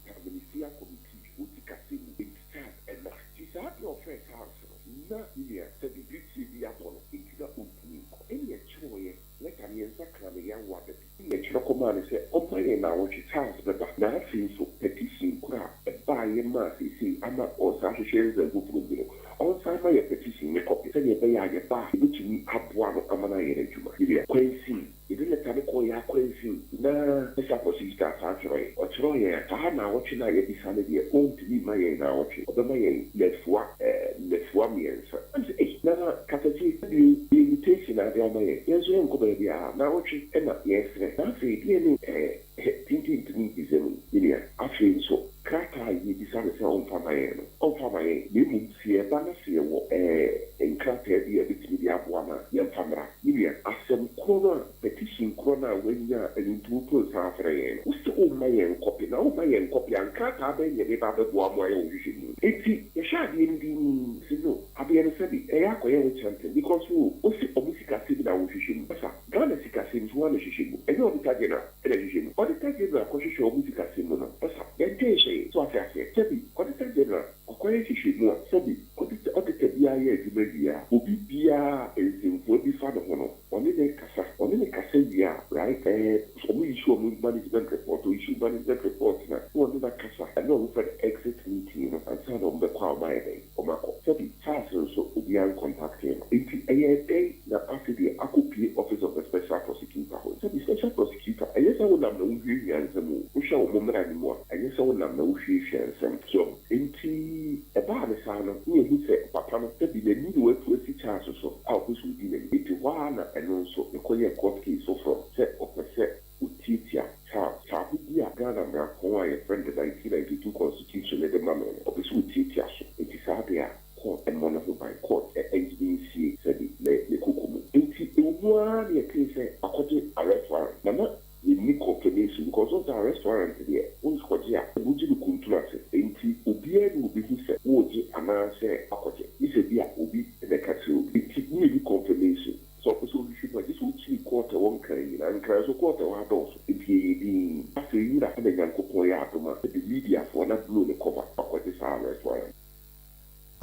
Administia Committee wɔ sikasɛm mu enti Charles ɛmmra. Nti saa berɛ a ɔfrɛɛ Charles no, na ne nua sɛ biribi tire bi abɔ no enti na ɔntumi nkɔ. Ɛnna yɛtwerɛeɛ lɛta no, yɛn nsa kaa no Yawoa da bi. Ɛnna yɛtwerɛ kɔmaa no sɛ ɔmma yɛn nnawɔtwe, Charles bɛba. Na afei nso petition korɔ a ɛbaeɛ maa seesei ama ɔresan hwehwɛ nsɛm foforɔ mu no, ɔnsan mma yɛn petition no kɔpe sɛdeɛ ɛbɛyɛ a yɛba a yɛbɛtumi aboa no ama no ayɛ n'adwuma. Me nua, Kwansin. Yɛde lɛta no kɔɔ yɛn akwansin na Special Prosecutor san twerɛeɛ. Ɔkyerɛw yɛn a, saa naawɔtwe no a yɛabisa no deɛ, ɔntumi mma yɛn naawɔtwe. Ɔbɛma yɛn nnafua, ɛɛ, nnafua mmiɛnsa. Na mese, Ei, na Katakye, ɛdeɛ yi, ɛyɛ invitation na ade ama yɛn. Yɛn nso yɛnkɔ baabiara. Naawɔtwe na yɛresrɛ. Na afei, deɛn ne, ɛɛ, Tintin ntumi mbisa mu, me nua. Afei nso, krataa a yebisa no sɛ ɔmfa mma yɛn no, ɔmfa mma yɛn, na mmom sɛ yɛba na sɛ yɛwɔ ɛɛ nkrataa bi a ebetumi de aboa no a, yɛmfa mmra. Me nua, asɛm korɔ no a, petition korɔ no a wanya a ɛno nti woto nsa afrɛ yɛn no, wose womma yɛn kɔpe, na womma yɛn kɔpe a, nkrataa bɛn na yɛde reba abɛboa mo ayɛ wo nhwehwɛmu? Enti, yɛhwɛ adeɛ no dinn, se no, adeɛ no sɛbe, ɛyɛ akɔyɛ wo chanting, because wo, wose ɔmo sikasɛm na wohwehwɛ mu. Masa, Ghana sikasɛm nso woa na hwehwɛ mu, ɛnyɛ Auditor General. na ɛhwehwɛ mu. Auditor General kɔhwehwɛ wɔn sikasɛm mu no, ɔsa, yɛntwɛn hwee. So wate aseɛ? Sɛbi, Auditor General, ɔkɔyɛ nhwehwɛmu a, sɛbi, auditor, auditor biara yɛ adwuma wie a, obi biara a nsɛmfua bi fa ne ho no, ɔne no kasa. Ɔne no kasa wie a, right, ɛɛ, wɔn issue wɔn management report, ɔ issue management report no a, na ɔne no akasa, ɛno a wɔfrɛ no exit meeting no, ansa na wɔbɛkɔ a wɔayɛ dɛn? Wɔakɔ. Sɛbi, SARS nso, obiara ncontactee no. Enti ɛyɛɛ dɛn na afei deɛ akɔpue Office of the Special Prosecutor hɔ? Sɛbi, Special Prosecutor, ɛnyɛ sɛ wonam na wohwiahwia nsɛm o. Wohwɛ wɔn mmara no mu a, ɛnyɛ sɛ wonam na wohwiahwia nsɛm. So ahu? Enti ɛbaa no saa no, na yɛhu sɛ papa no, sɛbi, n'ani na watu asi Charles so a ɔpɛ sɛ ɔdi n'ani. Enti hɔ ara na ɛno nso, ɛkɔyɛɛ court case foforɔ sɛ ɔpɛ sɛ Otiatia Charles faahodi a Ghana mmarapɔn a yɛfrɛ no the 1992 Constitution no de ma no no, ɔpɛ sɛ otiatia so. Enti saa de a, court mmɔ ne ho ban, court ntumi nsie sɛbi ne ne koko mu. Enti ɛwɔ mu ara na yɛtee sɛ wakɔgye arrest warrant, na na yɛnni confirmation because wohu sɛ arrest warrant deɛ wonkɔgye a, wogye no kuntunu ase. Enti obiara nni hɔ ɔbɛhu sɛ woregye anaasɛ woakɔgye, gye sɛ bi a obi na ɛka kyerɛ obi. Enti na yɛnni confirmation. Sɛ ɔpɛ sɛ ɔhwehwɛ mu a, gye sɛ ɔkyini kɔɔt a ɛwɔ Nkran nyinaa. Nkran nso kɔɔt a ɛwɔ ha dɔɔso. Enti yɛyɛ dinn. Afei nwura na Nyankopɔn yɛ adom a, ɛde mediafoɔ na blow ne cover akɔgye saa arrest warrant.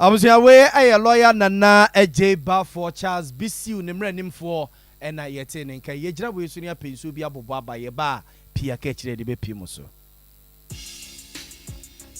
Abusua wei yɛ lawyer Nana Adjei Baffour Charles Bisiw ne mmaranimfoɔ na yɛtee ne nka yi. Yɛgyina wei so ne apɛ nsuo bi abobɔ aba. Yɛba a, pii aka akyire a yɛde bɛpie mo so.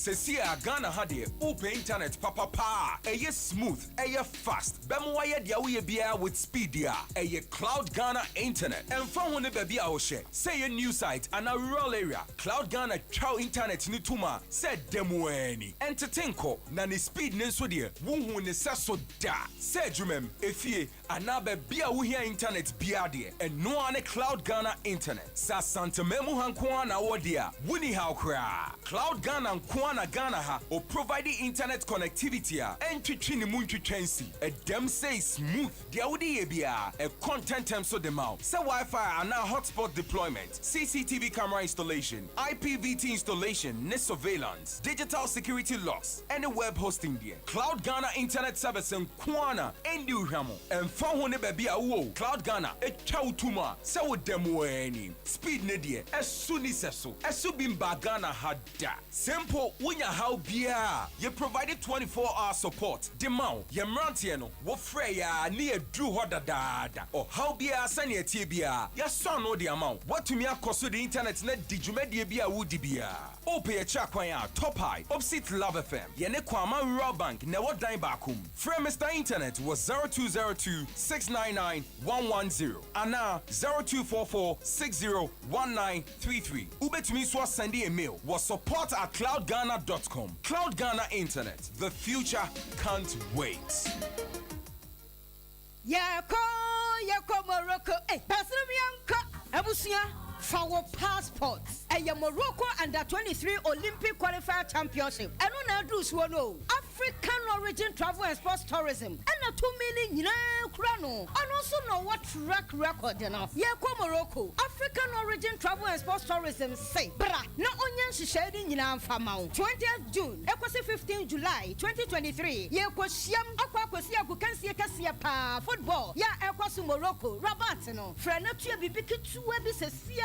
Sesie a Ghana ha deɛ, wopɛ internet papapa a ɛyɛ smooth, ɛyɛ fast, bɛma wayɛ deɛ woyɛ biara with speed a, ɛyɛ Cloud Ghana Internet. Ɛmfa ho ne baabi a wohyɛ, sɛ ɛyɛ new site anaa rural area, Cloud Ghana twa wo internet no tom a sɛ da mu ara ni. Ɛntete nkɔ, na ne speed no nso deɛ, wonhuu ne sɛso da. Sɛ adwumam, efie, anaa baabi a wohia internet biara deɛ, ɛno ara ne Cloud Ghana Internet. Sɛ Asanteman mu ha nko ara na wowɔ deɛ a, wonni haw koraa. Cloud Ghana nko ara na Ghana ha ɔprovide internet connectivity a ɛntwetwe ne mu ntwitwa nsi. Ɛdam sei smooth. Deɛ wode yɛ biara, ɛkɔ ntɛmntɛm so de ma wo. Sɛ Wi-Fi anaa hotspot deployment, CCTV camera installation, IPVT installation ne surveillance, digital security locks, ɛne web hosting deɛ, Cloud Ghana Internet Service nko ara na ɛndi wo hwam. Ɛmfa ho ne baabi a wowɔ o, Cloud Ghana twa wo tom a sɛ woda mu ara ni. Speed no deɛ, ɛso nni sɛso. Ɛso bi mbaa Ghana ha da. Sɛ mpo wonya haw biara a, yɛ provide 24 hour support de ma wo. Yɛn mmeranteɛ no, wofrɛ yɛn a ne yɛduru hɔ dadaada. Ɔhaw biara sɛnea ɛteɛ biara, yɛasɔ ano de ama wo. Woatumi akɔ so de internet no adi dwumadie bi a woredi biara. Wopɛ yɛn akyiri akwan a, Top High, opposite Love FM. Yɛne Kwama Rural Bank na ɛwɔ dan baako mu. Frɛ Mister Internet wɔ 0202 699 110 anaa 0244 60 1933. Wobɛtumi nso asɛnde yɛn mail wɔ support at cloudghana dot com. Cloud Ghana Internet, the future can't wait. Yɛkɔ yɛkɔ Morocco eh Baserom yɛnkɔ. Abusua fa wo passport. Ɛyɛ Morocco Under 23 Olympic Qualifier Championship ɛno na aduru soɔ no o. African Origin Travel and Sports Tourism ɛna tumi no nyinaa kura no. Ɔno nso na ɔwɔ track record no. Yɛkɔ Morocco. African Origin Travel and Sports Tourism se bra na ɔnyɛ nhyehyɛe no nyinaa mfa ma wo. 20th June ɛkɔsi 15 July 2023 yɛrekɔhyiam akɔ akɔsi agokansie kɛseɛ paa, football, yɛ a ɛrekɔ so Morocco, Rabat no. Frɛ na tua biribi ketewa bi seesei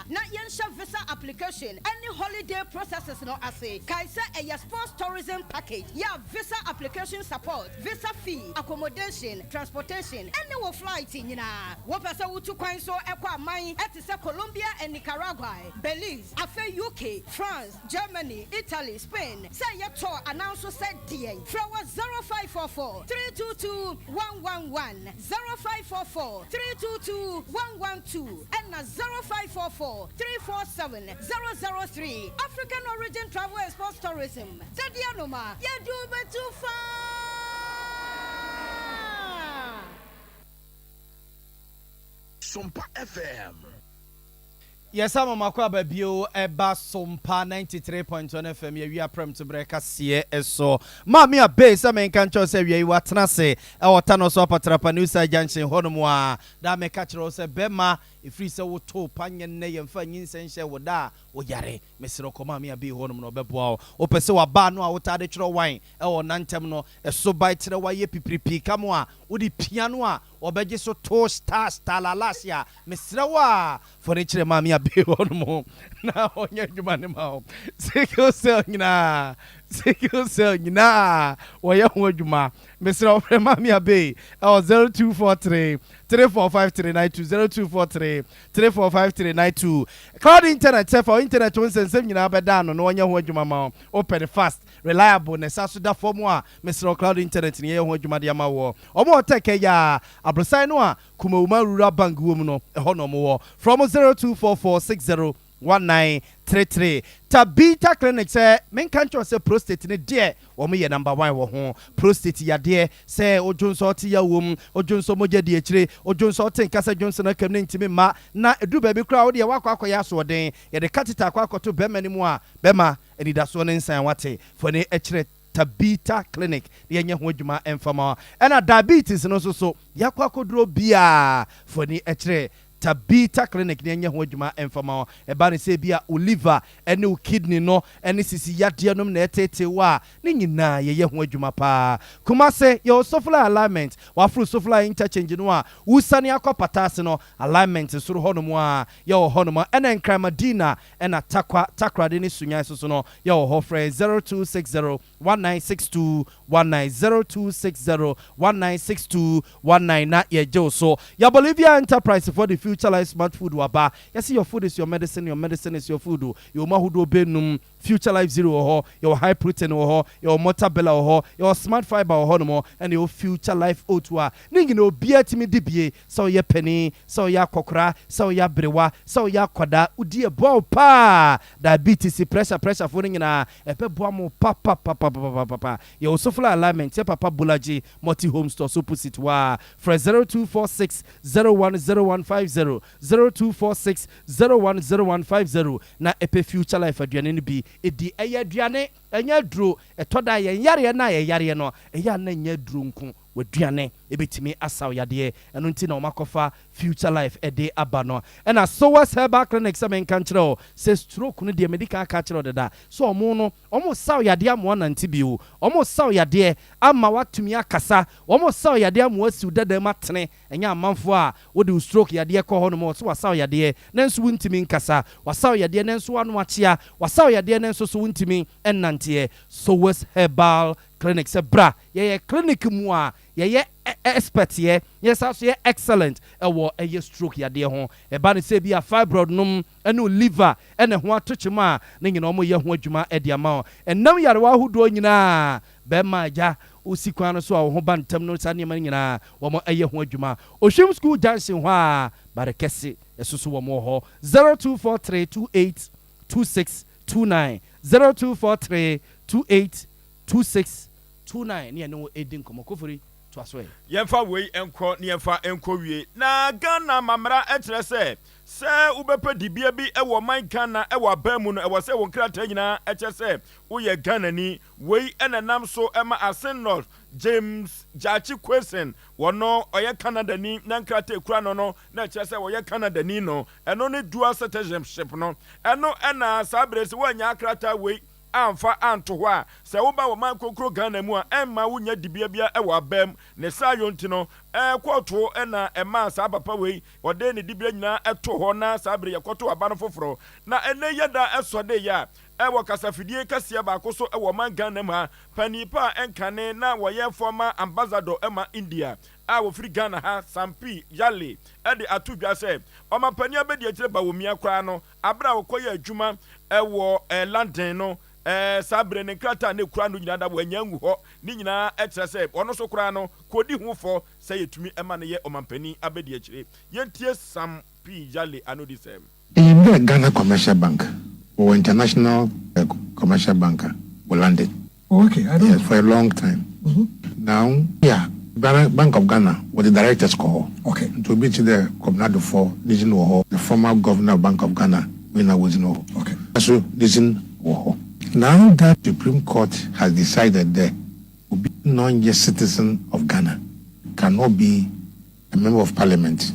na yɛnhyɛ visa application ne holiday processes no ase. Kae sɛ ɛyɛ sports tourism package yɛ a visa application support, visa fee, accommodation, transportation ne wo flight nyinaa. Wopɛ sɛ wotu kwan nso kɔ aman te sɛ Colombia and Nicaragua, Belize, afei UK, France, Germany, Italy, Spain, sɛ ɛyɛ tour anaa nso sɛ deɛn, frɛ wɔ 0544 322 111, 0544 322 112 ɛna 0544 347 003. African Origin Travel and Sports Tourism, dadeɛ noma, yɛde wo bɛtu faa! Sompa FM. Yɛsan ma mo akwaaba bio ɛba Sompa 93.1 FM yɛwia prɛmto berɛ kaseɛ so. Maame Abey sɛ menka nkyerɛ wo sɛ awia yi watena ase ɛwɔ Tano so Apatrapa New Side Junction hɔ nom a daa meka kyerɛ wo sɛ bɛma ɛfiri sɛ wotoo pa nyɛ nnɛ yɛmfa nyinsɛn nhyɛ wo da a woyare mesrɛ wo kɔ Maame Abey hɔ nom na ɔbɛboa wo. Wopɛ sɛ w'abaa no a wotaa de twerɛ wine ɛwɔ nantam no ɛso bae kyerɛ wayɛ pipiripii kam a wode pia no a Wɔbɛgye so to star star lalase a mesrɛ wo a fa no kyerɛ maame abee hɔ nom na ɔnyɛ adwuma no ma wo. Sickle cell nyinaa sickle cell nyinaa wɔyɛ ho adwuma. Mesrɛ wo frɛ maame abee ɛwɔ 0243 345392 0243 345392. Cloud internet sɛ fa wo internet ho nsɛnsɛm nyinaa bɛda ano na ɔnyɛ ho adwuma ma wo. Wopɛ no fast, reliable na ɛsan so da fam a, mesrɛ wo cloud internet na yɛyɛ ho adwuma de ama woɔ. Wɔn wɔ Tɛkɛ yi ara, aborosan no a Kumawuma Rural Bank wɔ mu no, ɛhɔ na wɔwɔ. Frɛ wɔn 0244601933. Tabitha Clinic sɛ menka nkyerɛ wo sɛ prostate no deɛ wɔn yɛ number one wɔ ho. Prostate yadeɛ, sɛ wodwonsɔ wote yaw wɔ mu, wodwonsɔ mogya di akyire, wodwonsɔ wote nka sɛ dwonsɔ no akam no ntumi mma, na ɛduru baabi koraa a wodeɛ woakɔ akɔyɛ asoɔden, yɛde catheter akɔ akɔto bɛrima no mu a, bɛrima anidasoɔ no nsan wate. Fa w'ani kyerɛ Tabitha Clinic na yɛnyɛ ho adwuma mfa ma wo. Ɛna diabetes no nso so, yɛakɔ akɔduro biara, fa w'ani kyerɛ Tabitha Clinic na yɛnyɛ ho adwuma mfa ma wo. Ɛba no sɛ ebia wo liver ne wo kidney no ne sisi yadeɛ nom na ɛreteetee wo a, ne nyinaa yɛyɛ ho adwuma paa. Kumase, yɛwɔ Sofla Alignment, waforo Sofla Interchange no a, wosiane akɔ Pataase no, Alignment soro hɔnom a, yɛwɔ hɔnom. Ɛna Nkran Madina Ɛna Tarkwa, Takoradi ne Sunyani nso so no yɛ wɔ hɔ. Frɛ yɛn 0260 1962 19, 0260 1962 19 na yɛgye wo so. Yɛ Bolivia Enterprise foɔ de fuel. Future Life Smart Food waba. Yɛse your food is your medicine, your medicine is your food. Yɛwɔ mu ahodoɔ bɛnum. Future Life Zero wɔ hɔ, yɛwɔ High Protein wɔ hɔ, yɛwɔ Mortabella wɔ hɔ, yɛwɔ Smart Fibre wɔ hɔnom, ɛna yɛwɔ Future Life Oat a ne nyinaa obiara tumi di bie, sɛ woyɛ panin, sɛ woyɛ akɔkora, sɛ woyɛ aberewa, sɛ woyɛ akwadaa, wodi ɛboa wo paa, diabetes, pressure pressure foɔ no nyinaa ɛbɛboa mo papapapapapapa. Yɛwɔ Sofla Alignment, yɛ papa Bolaji Multi Home Stores opposite hɔ ara, frɛ 0246 010150, 0246 010150 na ɛpɛ Future Life aduane no bi di. Ɛyɛ aduane, ɛnyɛ aduro. Ɛtɔ da a yɛn yareɛ no a yɛyareɛ no, ɛyɛ a na ɛnyɛ aduro nko. W'aduane bɛtumi asa wo yadeɛ. Ɛno nti na wɔakɔfa Future Life de aba no. Ɛna Sowas Herbal Clinic sɛ menka nkyerɛ wo sɛ stroke no deɛ madi kan aka akyerɛ wo deda sɛ wɔn no wɔresa wo yadeɛ ama woanante bio. Wɔresa wo yadeɛ ama woatumi akasa. Wɔresa wo yadeɛ ama woasi wo dada mu atene. Ɛnyɛ amanfoɔ a wode wo stroke yadeɛ kɔ hɔ nom a wɔse wasa wo yadeɛ nanso wontumi nkasa, wasa wo yadeɛ nanso w'ano akyea, wasa wo yadeɛ nanso so wontumi nnanteɛ. Sowas Herbal Clinic sɛ bra yɛyɛ clinic mu a yɛyɛ expert yɛ yɛsan so yɛ excellent ɛwɔ ɛyɛ stroke yadeɛ ho. Ɛba no sɛ ebia fibroid nom ɛne wo liver ɛna ɛho ato kyema a ne nyinaa wɔyɛ ho adwuma de ama wo. Ɛnam yarewa ahodoɔ nyinaa bɛrima agya Wosi kwan no so a wo ho ba ntɛm no saa nneɛma no nyinaa wɔn yɛ ho adwuma. Ohwim school junction hɔ ara bare kɛse ɛso so wɔn wɔ hɔ 0243 28 26 29 0243 28 26 29 ne yɛne wo redi nkɔmmɔ. Kofori toa so ɛ. Yɛmfa wei nkɔ na yɛmfa nkɔwie. Na Ghana amammara kyerɛ sɛ, sɛ wobɛpɛ dibea bi wɔ ɔman Ghana wɔ aban mu no, ɛwɔ sɛ wo nkrataa nyinaa kyerɛ sɛ woyɛ Ghanani. Wei na ɛnam so ma Asen North James Gyakye Quayson, wɔno ɔyɛ Canadani na nkrataa ɛkura no no na ɛkyerɛ sɛ ɔyɛ Canadani no, ɛno ne dual citizenship no. Ɛno na saa berɛ yi sɛ woannya krataa wei amfa anto hɔ a, sɛ woba wɔ man kronkron Ghana mu a, ɛmma wonnya dibea biara wɔ abam. Ne saayɔ nti no, kɔɔto na ɛmaa saa papa wei ɔde ne dibea nyinaa too hɔ na saa berɛ yi yɛkɔtoo aba no foforɔ. Na ɛnnɛ yi yɛda sɔde yɛ a, Wɔ kasafidie kɛseɛ baako so wɔ ɔman Ghana mu ha, panin pa a ɛnkane na wɔyɛ former ambassador ma India a wɔfiri Ghana ha, Sampii Yale de ato dwa sɛ ɔmampanin abadiakyire Bawumia koraa no aberɛ a ɔkɔyɛɛ adwuma wɔ London no saa berɛ ne nkrataa a na ɛkura no nyinaa da wɔannya angu hɔ. Ne nyinaa kyerɛ sɛ ɔno nso koraa no kɔdi ho fɔ sɛ yɛtumi ma no yɛ ɔmampanin abadiakyire. Yɛntie Sampii Yale anodisɛm. Inyim dɛ Ghana Commercial Bank wɔwɔ International Commercial Bank a wɔ London? Oh okay, I don't Yes, know. for a long time. Now, yeah, Ghana, Bank of Ghana wɔdze directors kɔ hɔ. Okay. Ntsi obi tse dɛ Kwabena Duffuor ne dzin wɔ hɔ, the former governor of Bank of Ghana hɔn nyina hɔn dzin wɔ hɔ. Okay. So ne dzin wɔ hɔ. Now that Supreme Court has decided dɛ obi na ɔnnyɛ citizen of Ghana cannot be a member of parliament,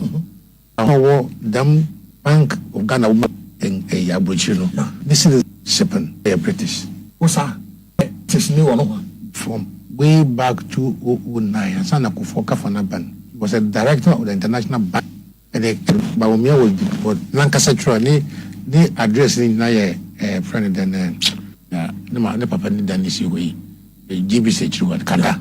Ɔwɔ dɛm Bank of Ghana wɔ ɛyi aburokyire no ne citizenship no yɛ British. Wo sa British ni wɔ nohoa. From way back 2009 ansa na Kufuor kafa n'aba no, he was a director of the International Bank ɛne Bawumia was the nankasa twerɛ ne ne address ne nyinaa yɛ ɛɛ frɛ no dɛn ɛɛ ne ma ne papa ne dan ne si hɔ yi. GBC akyiri hɔ kada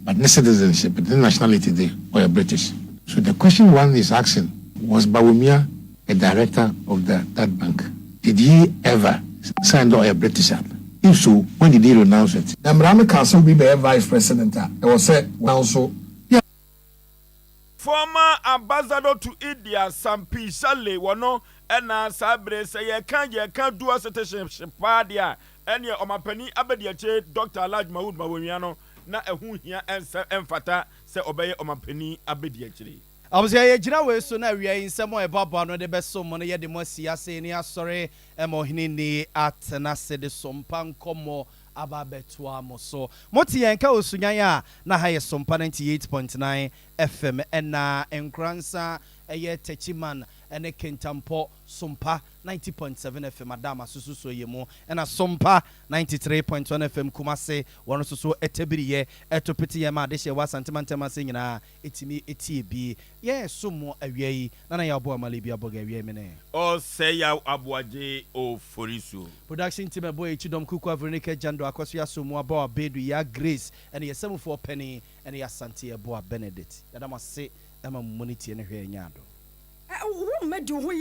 but ne citizenship ne nationality de ɔyɛ British so the question one is asking was Bawumia a director of the that bank did he ever sign dɛ ɔyɛ British a if so when did he renounce it. Na mmara no kaa sɛ obi bɛyɛ vice president a, ɛwɔ sɛ nanso. Former Ambassador to India Sampi Salley wɔno na saa bere sɛ yɛka yɛka dual citizenship paa deɛ a Ɛneɛ Ɔmanpanin Abadiakyire Dɔkta Alhaji Mahmood Mawonwia no na ɛho hia ɛnsɛ ɛmfata sɛ ɔbɛyɛ Ɔmanpanin Abadiakyire. Abusua yɛgyina wei so na awia yi nsɛm a ɛboaboa ano de bɛsom mo no yɛde mo asi ase ne asɔre ma ɔhene nni atena ase de sompa nkɔmmɔ aba abɛtoa mo so. Mote yɛn nka wɔ Sunyani a na ha yɛ Sompa 98.9 FM ɛna Nkoransa ɛyɛ Techiman ne Kintampo Sompa 90.7 FM Adama soso so yɛ mu ɛna Sompa 93.1 FM Kumase wɔn nso so ɛtɛbiriyɛ ɛto pete yɛn ma adehyeɛ wɔ Asante mantam ase nyinaa ɛtumi ɛtie bi. Yɛn som mo awia yi Nana Yaw Boamah Libya Boga awia yi mene. Ɔsɛe Yaw Aboagye Oforisuo. Production team ɛbɔ yɛ kyidɔm Kukua Veronica Jando Akɔso Yaso Mua Bawa Bedu Yaa Grace ɛne yɛ samufoɔ panin ɛne Asante Yɛboa Benedict. Yɛda mo ase ɛma mo monitie ne hwɛ yɛn nyɛ ado. Wo mma di wo ho yaw.